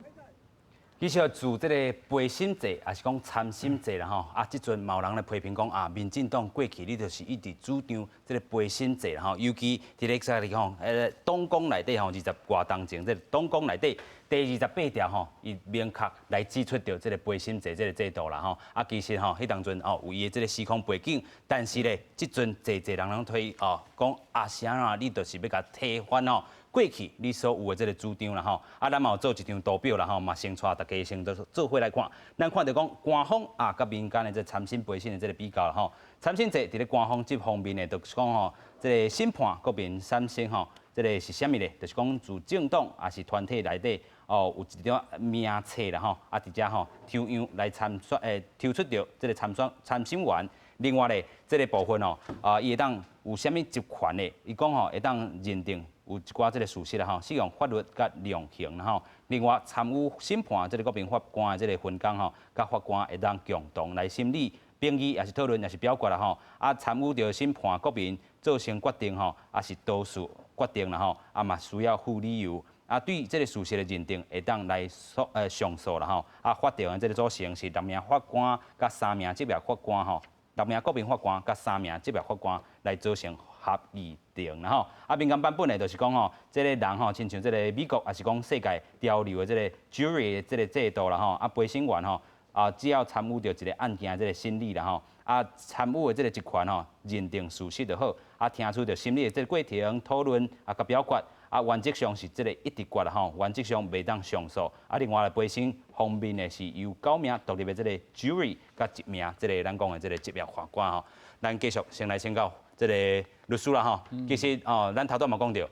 Speaker 1: 其實自這個陪審制，抑是講參審制啦吼，啊，這陣嘛有人來批評講啊，民進黨過去你就是一直主張這個陪審制啦吼，尤其佇咧啥哩吼，黨綱內底吼，20外冬前，這個黨綱內底第28條吼，伊明確來指出著這個陪審制這個制度啦吼，啊，其實吼，彼當陣哦有伊的這個時空背景，但是咧，這陣濟濟人攏推哦，講啊啥啊，你就是欲共推翻吼。過去你所有的這個主張啦吼，啊，咱嘛有做一張圖表啦吼，嘛先帶大家先做做伙來看。咱看著講官方啊，佮民間的這參審陪審的這個比較啦吼。參審制佇咧官方這方面的，就是講吼，這個審判國民產生吼，這個是啥物咧？就是講自政黨抑是團體內底哦，有一張名冊啦吼，啊，佇遮吼抽樣來參選，抽出著這個參選參審員。另外咧，這個部分哦，啊，伊會當有啥物職權的？伊講吼，會當認定。有一寡這個事實啦吼，適用法律佮量刑啦吼。另外參與審判這個國民法官的這個分工吼，佮法官會當共同來審理、評議，抑是討論，抑是表決啦吼。啊，參與著審判國民做成決定吼，抑是多數決定啦吼。啊嘛需要附理由。啊，對這個事實的認定會當來訴上訴啦吼。啊，法庭的這個組成是六名法官佮三名職業法官吼，六名國民法官佮三名職業法官來組成合議庭啦吼，啊，民間版本的就是講吼，這個人吼，親像這個美國，抑是講世界潮流的這個 jury 的這個制度啦吼，啊，陪審員吼，啊，只要參與著一個案件這個審理啦吼，啊，參與的這個職權吼，認定事實就好，啊，聽取著審理的這個過程討論啊，佮表決，啊，原則上是這個一致決啦吼，原則上袂當上訴。啊，另外陪審方面的是由九名獨立的這個 jury，佮一名這個咱講的這個職業法官吼，咱繼續先來請教這個律師啦吼，其實哦，咱頭拄嘛講著，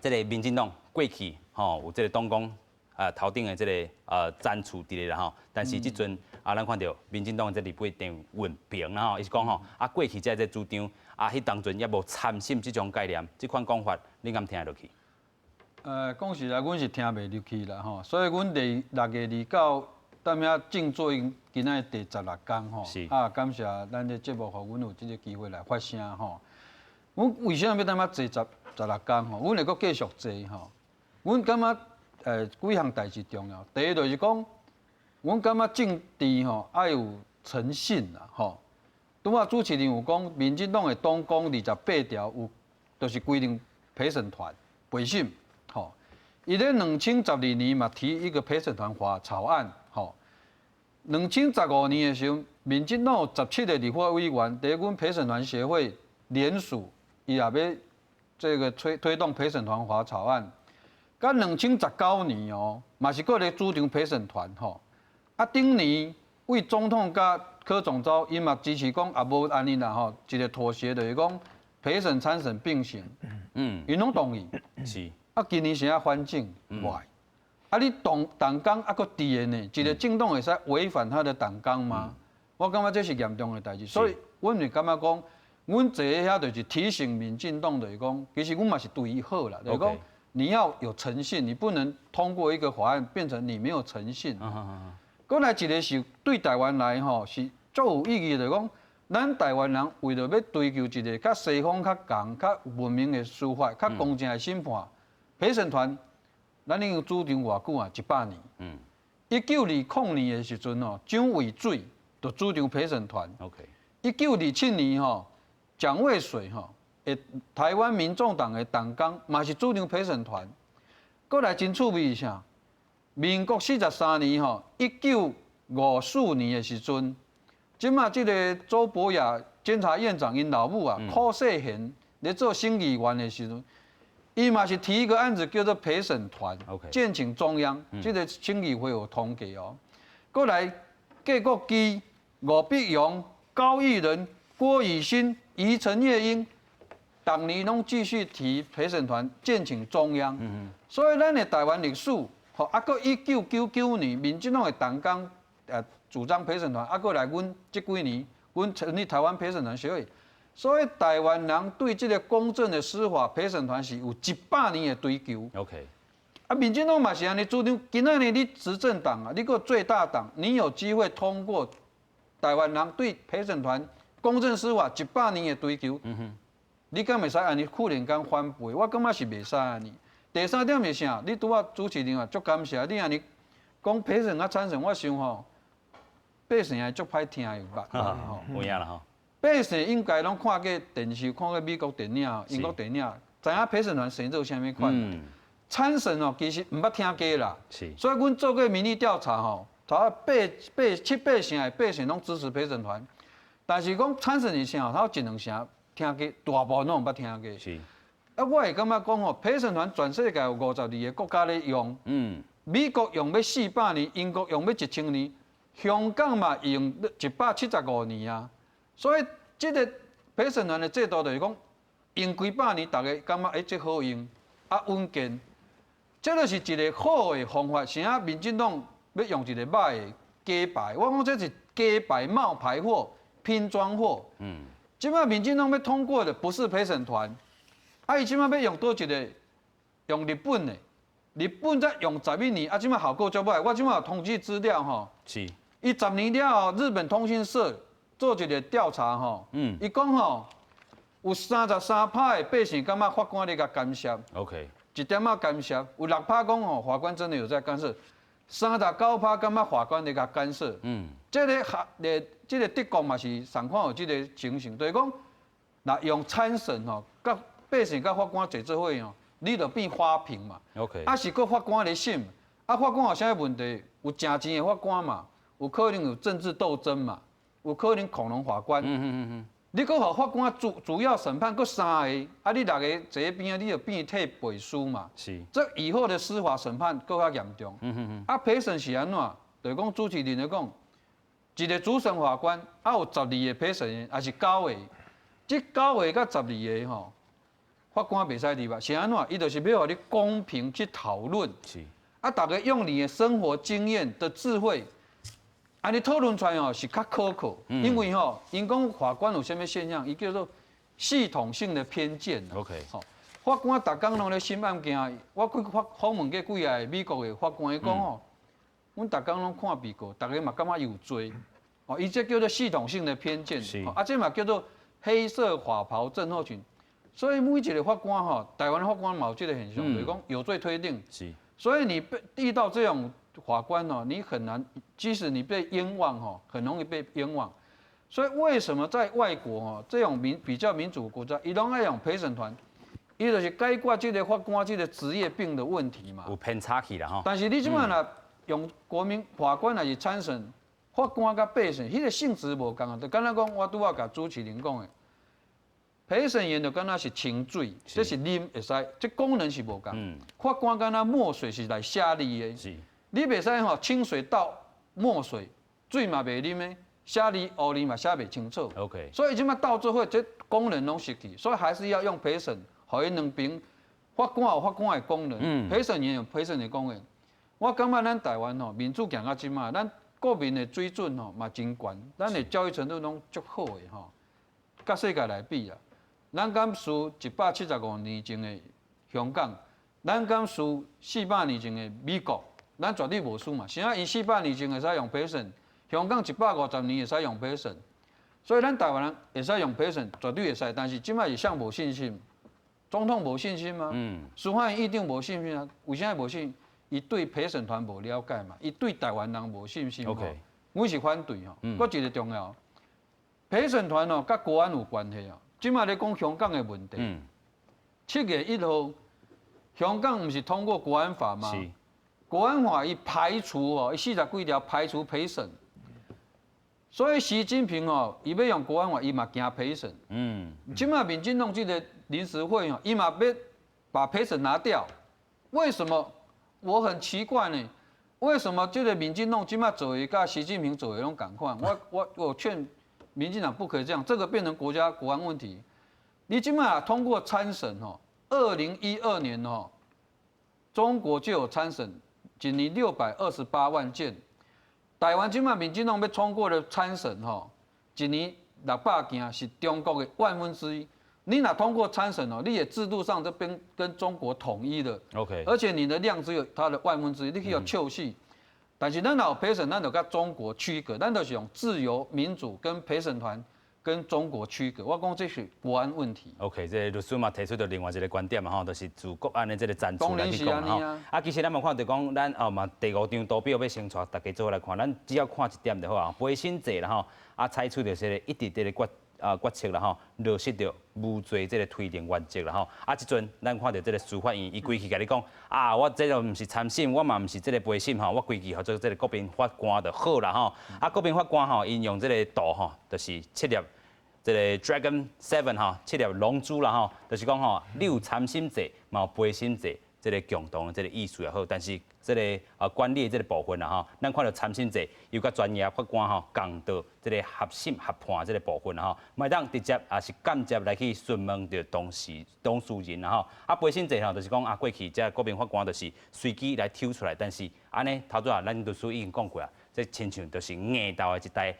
Speaker 1: 這個民進黨過去吼有這個黨綱啊頭頂的這個展示佇咧啦吼，但是這陣啊，咱看著民進黨這立委鄭運鵬啦吼，伊是講吼啊過去這個主張啊，彼當陣猶無參審這種概念，這款講法你敢聽得入去？
Speaker 9: 講實在，阮是聽袂入去啦吼，所以阮第6月29踮遐靜坐，今仔第16工吼，啊，感謝咱這節目，予阮有這個機會來發聲吼。阮為啥物欲踮遐坐16工吼？阮會閣繼續坐吼。阮感覺幾項代誌重要。第一就是講，阮感覺政治吼愛有誠信啦吼。拄仔主持人有講，民進黨的黨綱28條有，就是規定陪審團陪審吼。伊咧2012年嘛提一個陪審團法草案吼。2015年的時陣，民進黨有17個立法委員，佇阮陪審團協會聯署，伊也欲這個推動陪審團法草案。佮2019年哦，嘛是閣咧主張陪審團吼。啊，頂年為總統佮柯總召，伊嘛支持講啊，無按呢啦吼，一個妥協就是講陪審參審並行。𪜶攏同意。啊，今年是按怎反轉？袂。啊，你黨黨綱猶閣佇的呢？一個政黨會使違反他的黨綱嗎？我感覺這是嚴重的代誌，所以阮是感覺講，阮坐佇遐就是提醒民進黨，就是講，其實阮嘛是對伊好啦，就是講你要有誠信，你不能通過一個法案變成你沒有誠信。閣來一個是對台灣來吼是足有意義，就是講，咱台灣人為著欲追求一個較西方較仝、較文明的司法、較公正的審判，陪審團。咱已經主張偌久啊？100年。1920年的時陣吼，蔣渭水就主張陪審團。 1927年吼，蔣渭水吼，台灣民眾黨的黨綱嘛是主張陪審團。閣來真趣味是啥？民國43年吼，1954年的時陣，這馬這個周博雅監察院長𪜶老母啊，柯世賢咧做省議員的時陣。伊嘛是提一個案子叫做陪審團，建請中央，這個省議會有通過哦。閣來郭國基、吳必榮、高育仁、郭雨新、余陳月英，逐年攏繼續提陪審團建請中央。所以咱的台灣歷史，吼啊，閣1999年民進黨的黨綱主張陪審團，啊，閣來阮這幾年，阮成立台灣陪審團協會，所以台灣人對這個公正的司法陪審團是有100年的追求。 啊，民進黨嘛是按呢主張，今仔日你執政黨啊，你閣最大黨，你有機會通過台灣人對陪審團公正司法100年的追求，你敢會使按呢忽然間反背？我感覺是袂使按呢。第三點是啥？你拄仔主持人啊，足感謝你按呢講陪審佮參審，我想吼，百姓會足歹聽會捌
Speaker 1: 吼，有影啦吼。
Speaker 9: 百姓應該攏看過電視，看過美國電影、英國電影，知影陪審團生做啥物款。參審哦，其實毋捌聽過啦。所以阮做過民意調查吼，頭八八七八成的百姓攏支持陪審團，但是講參審是啥？頭一兩成聽過，大部分攏毋捌聽過。啊，我會感覺講吼，陪審團全世界有52個國家咧用。美國用欲400年，英國用欲1000年，香港嘛用175年啊。所以這個陪審團的制度就是講，用幾百年，大家感覺欸，這好用，啊穩健，這就是一個好的方法。啥民進黨欲用一個歹的假牌，我講這是假牌冒牌貨、拼裝貨。這擺民進黨欲通過的不是陪審團，啊，伊這擺欲用佗一個？用日本的，日本才用11年，啊，這擺效果足歹。我這擺有統計資料吼，伊10年了後，日本通訊社做一個調查吼，伊講吼，有33趴的百姓感覺法官咧共干涉一點仔干涉，有6趴講吼法官真的有在干涉，39趴感覺法官咧共干涉，這個學這個德國嘛是仝款有這個情形，就是講，若用參審吼，佮百姓佮法官坐做伙吼，你就變花瓶嘛啊是閣法官咧審，啊法官有啥物問題？有食錢的法官嘛，有可能有政治鬥爭嘛。有可能恐龍法官，你閣予法官主要審判閣三個，啊你六個坐邊仔，你就變替背書嘛。這以後的司法審判閣較嚴重。啊陪審是按怎？就是講主持人咧講，一個主審法官，啊有十二個陪審員，抑是九個。這九個佮十二個吼，法官袂使入來，是按怎？伊就是欲予你公平去討論。啊，逐家用你的生活經驗的智慧。按呢討論出來吼是較可靠，因為吼，𪜶講法官有啥物現象，伊叫做系統性的偏見。 吼，法官逐工攏咧審案件，我去訪問過幾个美國的法官，伊講吼，阮逐工攏看被告，逐家嘛感覺有罪，哦，伊這叫做系統性的偏見，啊，這嘛叫做黑色法袍症候群。所以每一個法官吼，台灣法官嘛有這個現象，就是講有罪推定。所以你被遇到這種法官哦，你很難，即使你被冤枉吼，很容易被冤枉。所以為什麼在外國哦，這種比較民主國家，伊攏愛用陪審團，伊就是解決這個法官這個職業病的問題嘛。
Speaker 1: 有偏差去啦吼。
Speaker 9: 但是你這擺若用國民法官還是參審，法官佮陪審，彼個性質無仝啊。就敢若講，我拄仔共主持人講的，陪審員就敢若是清水，這是啉會使，這功能是無仝。法官敢若墨水是來寫字的。你袂使吼清水倒墨水，水嘛袂啉的，寫字烏字嘛寫袂清楚。 所以這擺鬥做伙，這功能攏失去，所以還是要用陪審，予𪜶兩邊法官有法官的功能，陪審員有陪審的功能。我感覺咱台灣吼民主行到這擺，咱國民的水準吼嘛真懸，咱的教育程度攏足好的吼，佮世界來比啊，咱敢輸175年前的香港，咱敢輸400年前的美國？咱絕對無輸嘛！啥𪜶400年前會使用陪審，香港150年會使用陪審，所以咱台灣人會使用陪審，絕對會使。但是這擺是啥無信心，總統無信心嗎？司法院院長無信心啊？為啥無信？伊對陪審團無了解嘛？伊對台灣人無信心。 阮是反對吼。閣一個重要，陪審團哦，佮國安有關係啊。這擺咧講香港的問題，7月1號，香港毋是通過國安法嗎？國安法伊排除哦，伊四十幾條排除陪審，所以習近平哦，伊欲用國安法，伊嘛驚陪審。這擺民進黨這個臨時會哦，伊嘛欲把陪審拿掉。為什麼？我很奇怪呢？為什麼這個民進黨這擺做的佮習近平做的攏仝款？我勸民進黨不可以這樣，這個變成國家國安問題。你這擺通過參審哦，2012年哦，中國就有參審。一年628萬件，台灣這擺民進黨欲通過的參審吼，一年600件是中國的萬分之一。你若通過參審哦，你也制度上這邊跟中國統一的而且你的量只有它的萬分之一，你去予笑死。但是咱若有陪審，咱就佮中國區隔，咱就是用自由民主跟陪審團跟中國區隔。我講這是國安問題。
Speaker 1: OK，這個律師嘛提出著另外一個觀點嘛吼，就是自國安的這個層次來去講吼。
Speaker 9: 當然是按呢啊。
Speaker 1: 啊，其實咱嘛看著講，咱哦嘛第五張圖表欲先帶大家做伙來看，咱只要看一點就好啊。陪審制啦吼，啊採取就是一直佇咧決策啦吼，落實著無罪這個推定原則啦吼。啊，這陣咱看著這個司法院，伊規氣共你講啊，我這個毋是參審，我嘛毋是這個陪審吼，我規氣予做這個國民法官就好啦吼。啊，國民法官吼，𪜶用這個圖吼，就是七粒這個 Dragon Seven 吼，七粒龍珠啦吼，就是講吼，你有參審制，嘛有陪審制，這個共同的這個意思也好，但是這個管理的這個部分啦吼，咱看著參審制又佮專業法官吼共到這個合審合判這個部分啦吼，嘛會當直接也是間接來去詢問著當事人啦吼。啊，陪審制吼，就是講啊，過去這國民法官就是隨機來抽出來，但是按呢頭拄仔咱律師已經講過啊，這親像就是硬鬥的一台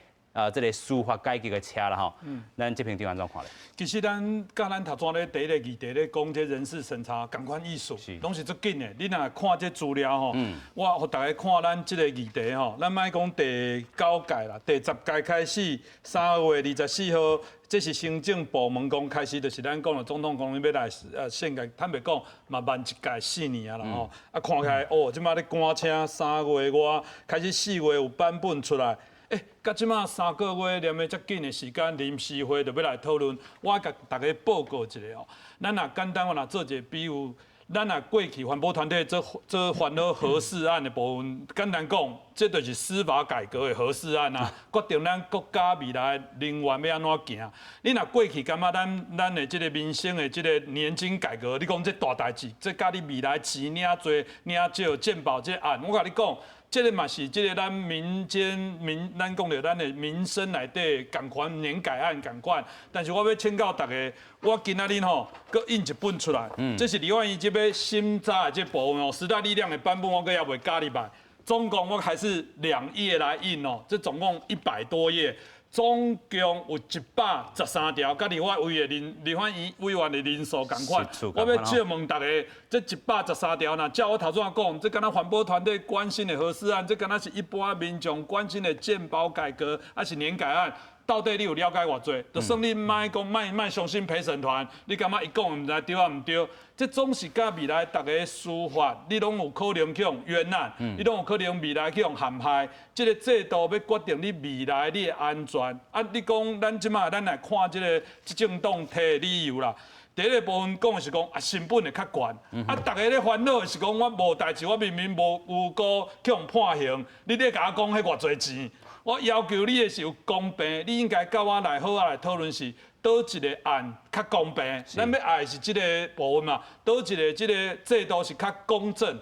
Speaker 1: 這個司法改革的車啦吼。咱這評點按怎看咧？
Speaker 8: 其實咱佮咱頭先咧第一個議題咧講這人事審查仝款意思，攏是足緊的。你若看這資料吼，我予大家看咱這個議題吼，咱莫講第九屆啦，第10屆開始，3月24號，這是行政部門講開始，就是咱講的總統講欲來憲改，坦白講嘛慢一屆4年啊啦吼。啊，看起來哦，這擺咧趕車3月外開始4月有版本出來。欸，到這擺3個月連的遮緊的時間，臨時會就欲來討論。我共大家報告一下哦。咱若簡單，我若做一個比喻，咱若過去環保團體做做煩惱核四案的部分，簡單講，這就是司法改革的核四案啊，決定咱國家未來能源欲按怎行。你若過去感覺咱的這個民生的這個年金改革，你講這大代誌，這佮你未來錢領濟領少健保這案，我共你講。這個嘛是這個咱民間民，咱講著咱的民生內底仝款年改案仝款，但是我欲請教大家，我今仔日吼閣印一本出來，這是立法院這欲審查的這部分哦，時代力量的版本我閣猶未加入來，總共我還是2頁來印哦，這總共100多頁。總共有113條，佮立法委員人立法院委員的人數仝款。我欲借問大家，這一百十三條，若照我頭先講，這敢若環保團隊關心的核四案，這敢若是一般民眾關心的健保改革，抑是年改案？到底你有了解偌濟？就算你莫講，莫莫相信陪審團，你感覺伊講毋知對抑毋對？這總是佮未來逐个司法，你攏有可能去予冤案，你攏有可能未來去予陷害。這個制度欲決定你未來你的安全。啊，你講咱這擺咱來看這個執政黨提的理由啦。第一個部分講的是講啊，成本會較懸，啊，逐家咧煩惱的是講我無代誌，我明明無無辜去予判刑，你咧共我講彼偌濟錢，我要求你的是有公平，你應該佮我來好好來討論是佗一個案較公平，咱欲愛的是這個部分嘛，佗一個這個制度是較公正。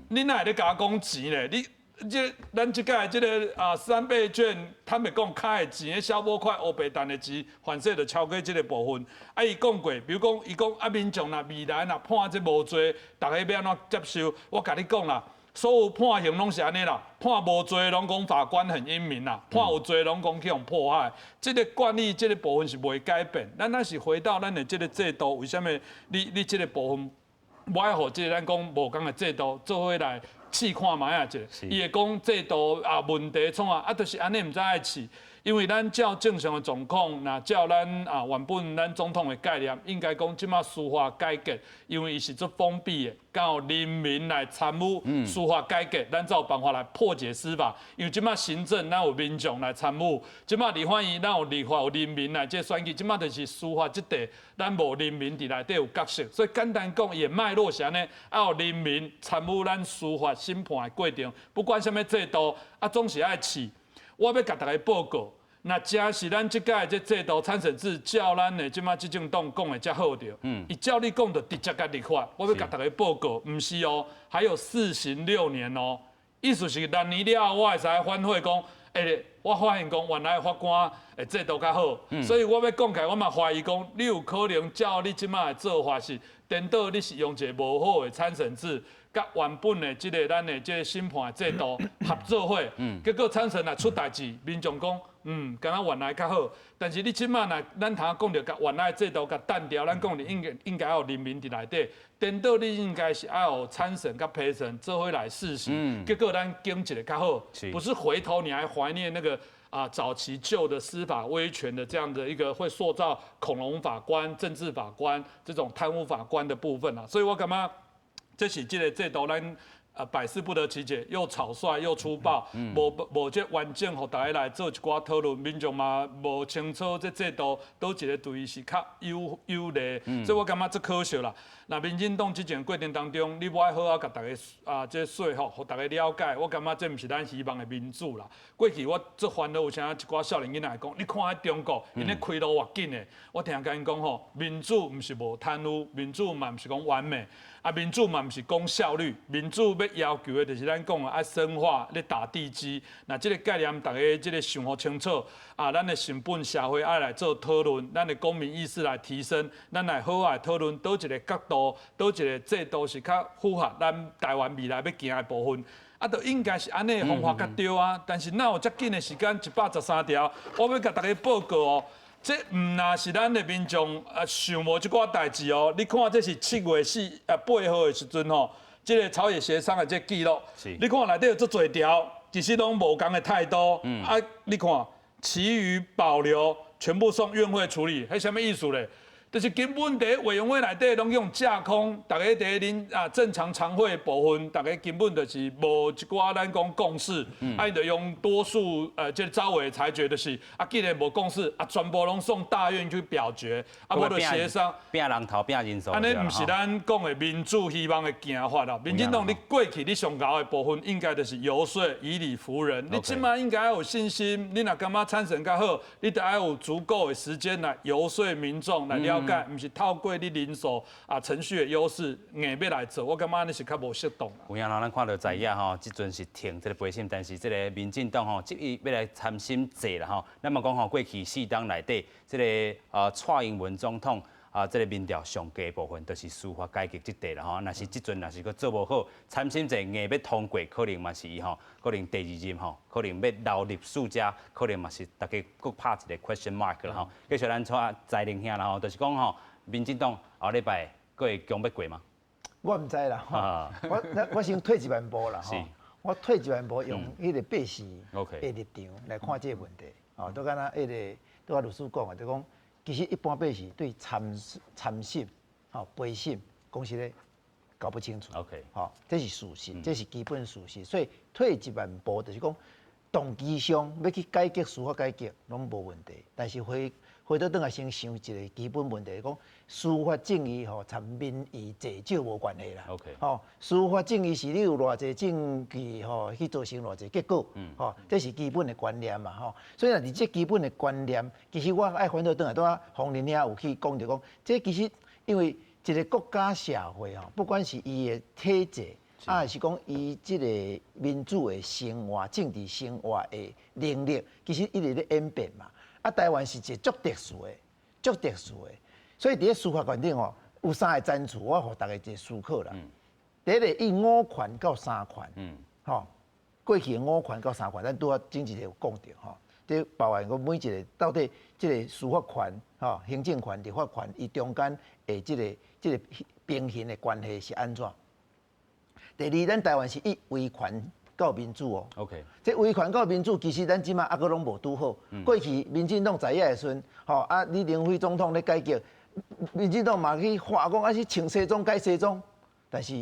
Speaker 8: 你哪會咧共我講錢咧？你這咱這屆這個啊三倍券，坦白講，卡的錢，小某塊烏白賺的錢，反正就超過這個部分。啊，伊講過，比如講，伊講啊，民眾若未來若判這無罪，逐家欲按怎接受？我共你講啦，所有判刑攏是按呢啦，判無罪攏講法官很英明啦，判有罪攏講去予迫害。這個慣例，這個部分是袂改變。咱若是回到咱的這個制度，為啥物你這個部分，無愛予這個咱講無仝的制度做伙來試看覓仔一下？伊會講制度啊問題創啊，啊就是按呢毋知愛試。因為咱照正常的狀況，若照咱啊原本咱總統的概念，應該講這擺司法改革，因為伊是足封閉的，交人民來參與司法改革，咱才有辦法來破解司法。因為這擺行政，咱有民眾來參與；這擺立法院，咱有立法有人民來這選舉。這擺就是司法這塊，咱無人民佇內底有角色，所以簡單講，伊的脈絡是按呢，愛有人民參與咱司法審判的過程，不管啥物制度，啊總是愛試。我欲共大家報告。若真是咱這屆這制度參審制，照咱的這擺執政黨講的遮好著，伊照你講就直接共立法。我欲共大家報告，毋是哦，還有試行6年哦。意思是六年了後，我會使反悔講，欸，我發現講原來法官的制度較好，所以我欲講起來，我嘛懷疑講，你有可能照你這擺的做法是顛倒，你是用一个無好的參審制，佮原本的這个咱的這個審判制度合做伙，結果參審若出代誌，民眾講。敢若原來較好。但是你這馬若咱頭講著共原來制度共掸掉，咱講你應該要有人民佇內底，顛倒你應該是愛有參審佮陪審做伙來試行，結果咱揀一个較好，不是回頭你還懷念那個啊早期舊的司法威權的這樣的一個會塑造恐龍法官、政治法官這種貪污法官的部分啊，所以我感覺這是這个制度咱百思不得其解，又草率又粗暴，無無這完整，予大家來做一寡討論，民眾嘛無清楚這制度佗一个對伊是較有利，所以我感覺足可惜啦。若民進黨執政過程當中，你無愛好好共大家啊這說服，予大家了解，我感覺這毋是咱希望的民主啦。過去我足煩惱，有啥一寡少年囡仔會講，你看彼中國，𪜶咧開路偌緊的，我定共𪜶講吼，民主毋是無貪污，民主嘛毋是講完美。啊，民主嘛毋是講效率，民主欲要求的就是咱講的愛深化咧打地基。若這个概念大家這个想予清楚，啊，咱的成本社會愛來做討論，咱的公民意識來提升，咱來好好來討論佗一个角度，佗一个制度是較符合咱台灣未來欲行的部分。啊，就應該是按呢方法較對啊。但是哪有遮緊的時間113條，我欲共大家報告哦。這毋若是咱的民眾啊想無這寡代誌哦。你看這是7月4、8號的時陣吼，這个朝野協商的這記錄，你看內底有足濟條，其實攏無仝的態度。啊，你看，其餘保留，全部送院會處理，彼啥物意思咧？就是根本佇委員會內底攏用架空，大家佇恁啊正常常會部分，大家根本就是無一寡咱講共識，啊，𪜶就用多數這個招委裁決就是啊，既然無共識，啊，全部攏送大院去表決，啊，無就協商，
Speaker 1: 拼人頭拼人數，
Speaker 8: 按呢毋是咱講的民主希望的行法啦。民進黨你過去你上𠢕的部分，應該就是遊說以理服人。你這馬應該有信心，你若感覺參審較好，你得愛有足夠的時間來遊說民眾來了解，毋是透過你人數啊程序的優勢硬欲來做，我感覺按呢是較無適當。
Speaker 1: 有影啦，咱看到在野吼，這陣是停這个陪審，但是這个民進黨吼，執意欲來參審制啦吼。咱嘛講吼，過去四冬內底，這个蔡英文總統啊，這个民調上低部分，就是司法改革這塊啦吼。若是這陣若是閣做無好，參審制硬欲通過，可能嘛是伊吼，可能第二任吼，可能欲留歷史遮，可能嘛是大家閣拍一个 question mark 啦吼。繼續咱帶財玲兄啦吼，就是講吼，民進黨後禮拜閣會強欲過嗎？
Speaker 10: 我毋知啦，我先退一萬步啦，吼，我退一萬步用彼个百姓的立場來看這个問題，吼，都敢若彼个拄仔律師講的，就講其實一般百姓對參審、吼陪審，講實咧搞不清楚。 吼，這是事實，這是基本事實。所以退一萬步就是講，動機上欲去改革司法改革攏無問題，但是回頭轉來先想一个基本問題，講司法正義吼，參民意濟少無關係啦。 吼，司法正義是你有偌濟證據吼，去造成偌濟結果。吼，這是基本的觀念嘛吼。所以若佇這基本的觀念，其實我愛反倒轉來，拄仔方玲兄有去講著講，這其實因為一个國家社會吼，不管是伊的體制，啊，是講伊這个民主的生活、政治生活的能力，其實一直咧演變嘛。啊，台灣是一個足特殊的、足特殊的，所以佇咧司法權頂吼，有三个層次，我予大家一个思考啦。第一个以五權到三權，吼，過去的五權到三權，咱拄仔前一个有講著吼，這包含講每一个到底這个司法權、吼行政權、立法權，伊中間的這个平衡的關係是按怎？第二，咱台灣是以威權到民主哦。 這威權到民主，其實咱這馬猶閣攏無拄好。過去民進黨在野的時陣，吼啊，李登輝總統咧改革，民進黨嘛去話講啊是穿西裝改西裝，但是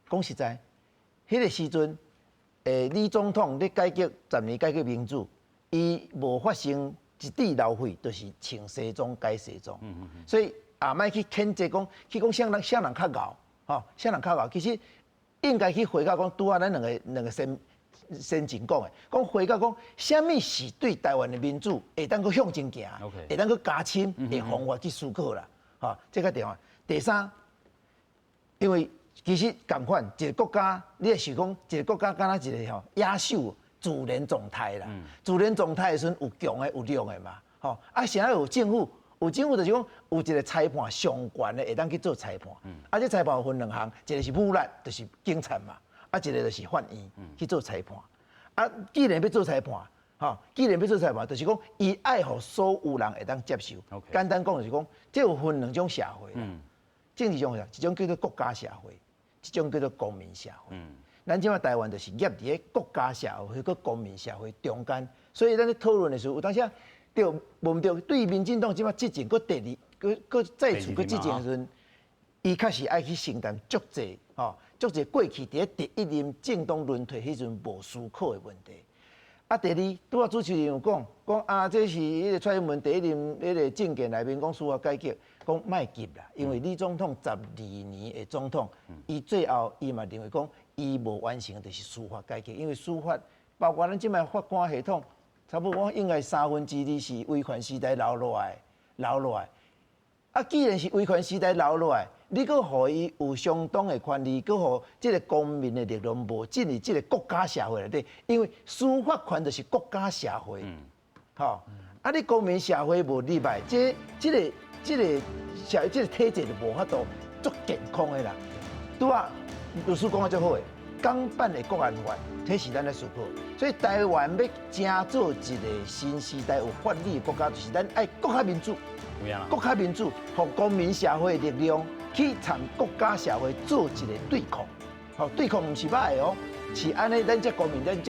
Speaker 10: 講實在，彼个時陣，李總統咧改革10年改革民主，伊無發生一滴流血，就是穿西裝改西裝。所以也莫去譴責講，去講啥人啥人較𠢕，吼，啥人較𠢕，其實應該去回到講，拄仔咱兩個先前講的，講回到講，啥物是對台灣的民主會當閣向前行，會當閣加深的方法去思考啦，吼，這較重要。第三，因為其實仝款一个國家，你會想講一个國家敢若一个吼野獸自然狀態啦，自然狀態的時陣有強的有弱的嘛，吼啊，啥有政府？有政府就是講有一个裁判上懸的會當去做裁判，啊，這裁判有分兩項，一个是武力，就是警察嘛，啊，一个就是法院去做裁判。啊，既然欲做裁判，吼，既然欲做裁判，就是講伊愛予所有人會當接受。簡單講就是講，這有分兩種社會啦。政治上一種叫做國家社會，一種叫做公民社會。咱這馬台灣就是夾佇咧國家社會佮公民社會中間，所以咱咧討論的時候，有當時對無毋對？對民進黨這馬執政，閣第二，閣閣再次閣執政的時陣，伊確實愛去承擔足濟吼，足濟過去佇咧第一任政黨輪替彼陣無思考的問題。啊，第二，拄仔主持人有講，講啊，這是彼個蔡英文第一任彼個政見內面講司法改革，講莫急啦，因為李總統12年的總統，伊最後伊嘛認為講，伊無完成的就是司法改革，因為司法包括咱這擺法官系統，差不多應該2/3是威權時代留落來，留落來。啊，既然是威權時代留落來，你閣予伊有相當的權利，閣予這個公民的力量無進入這個國家社會內底，因為司法權就是國家社會，吼，啊，你公民社會無入來，這、這個、這個社這個體制就無法度足健康的啦。拄仔律師講得足好的，港版的國安法，這是咱咧思考。所以台灣欲成做一個新時代有法理的國家，就是咱愛閣較民主，閣較民主，予公民社會力量去參國家社會做一個對抗，吼，對抗毋是歹的哦，是按呢，咱這公民咱。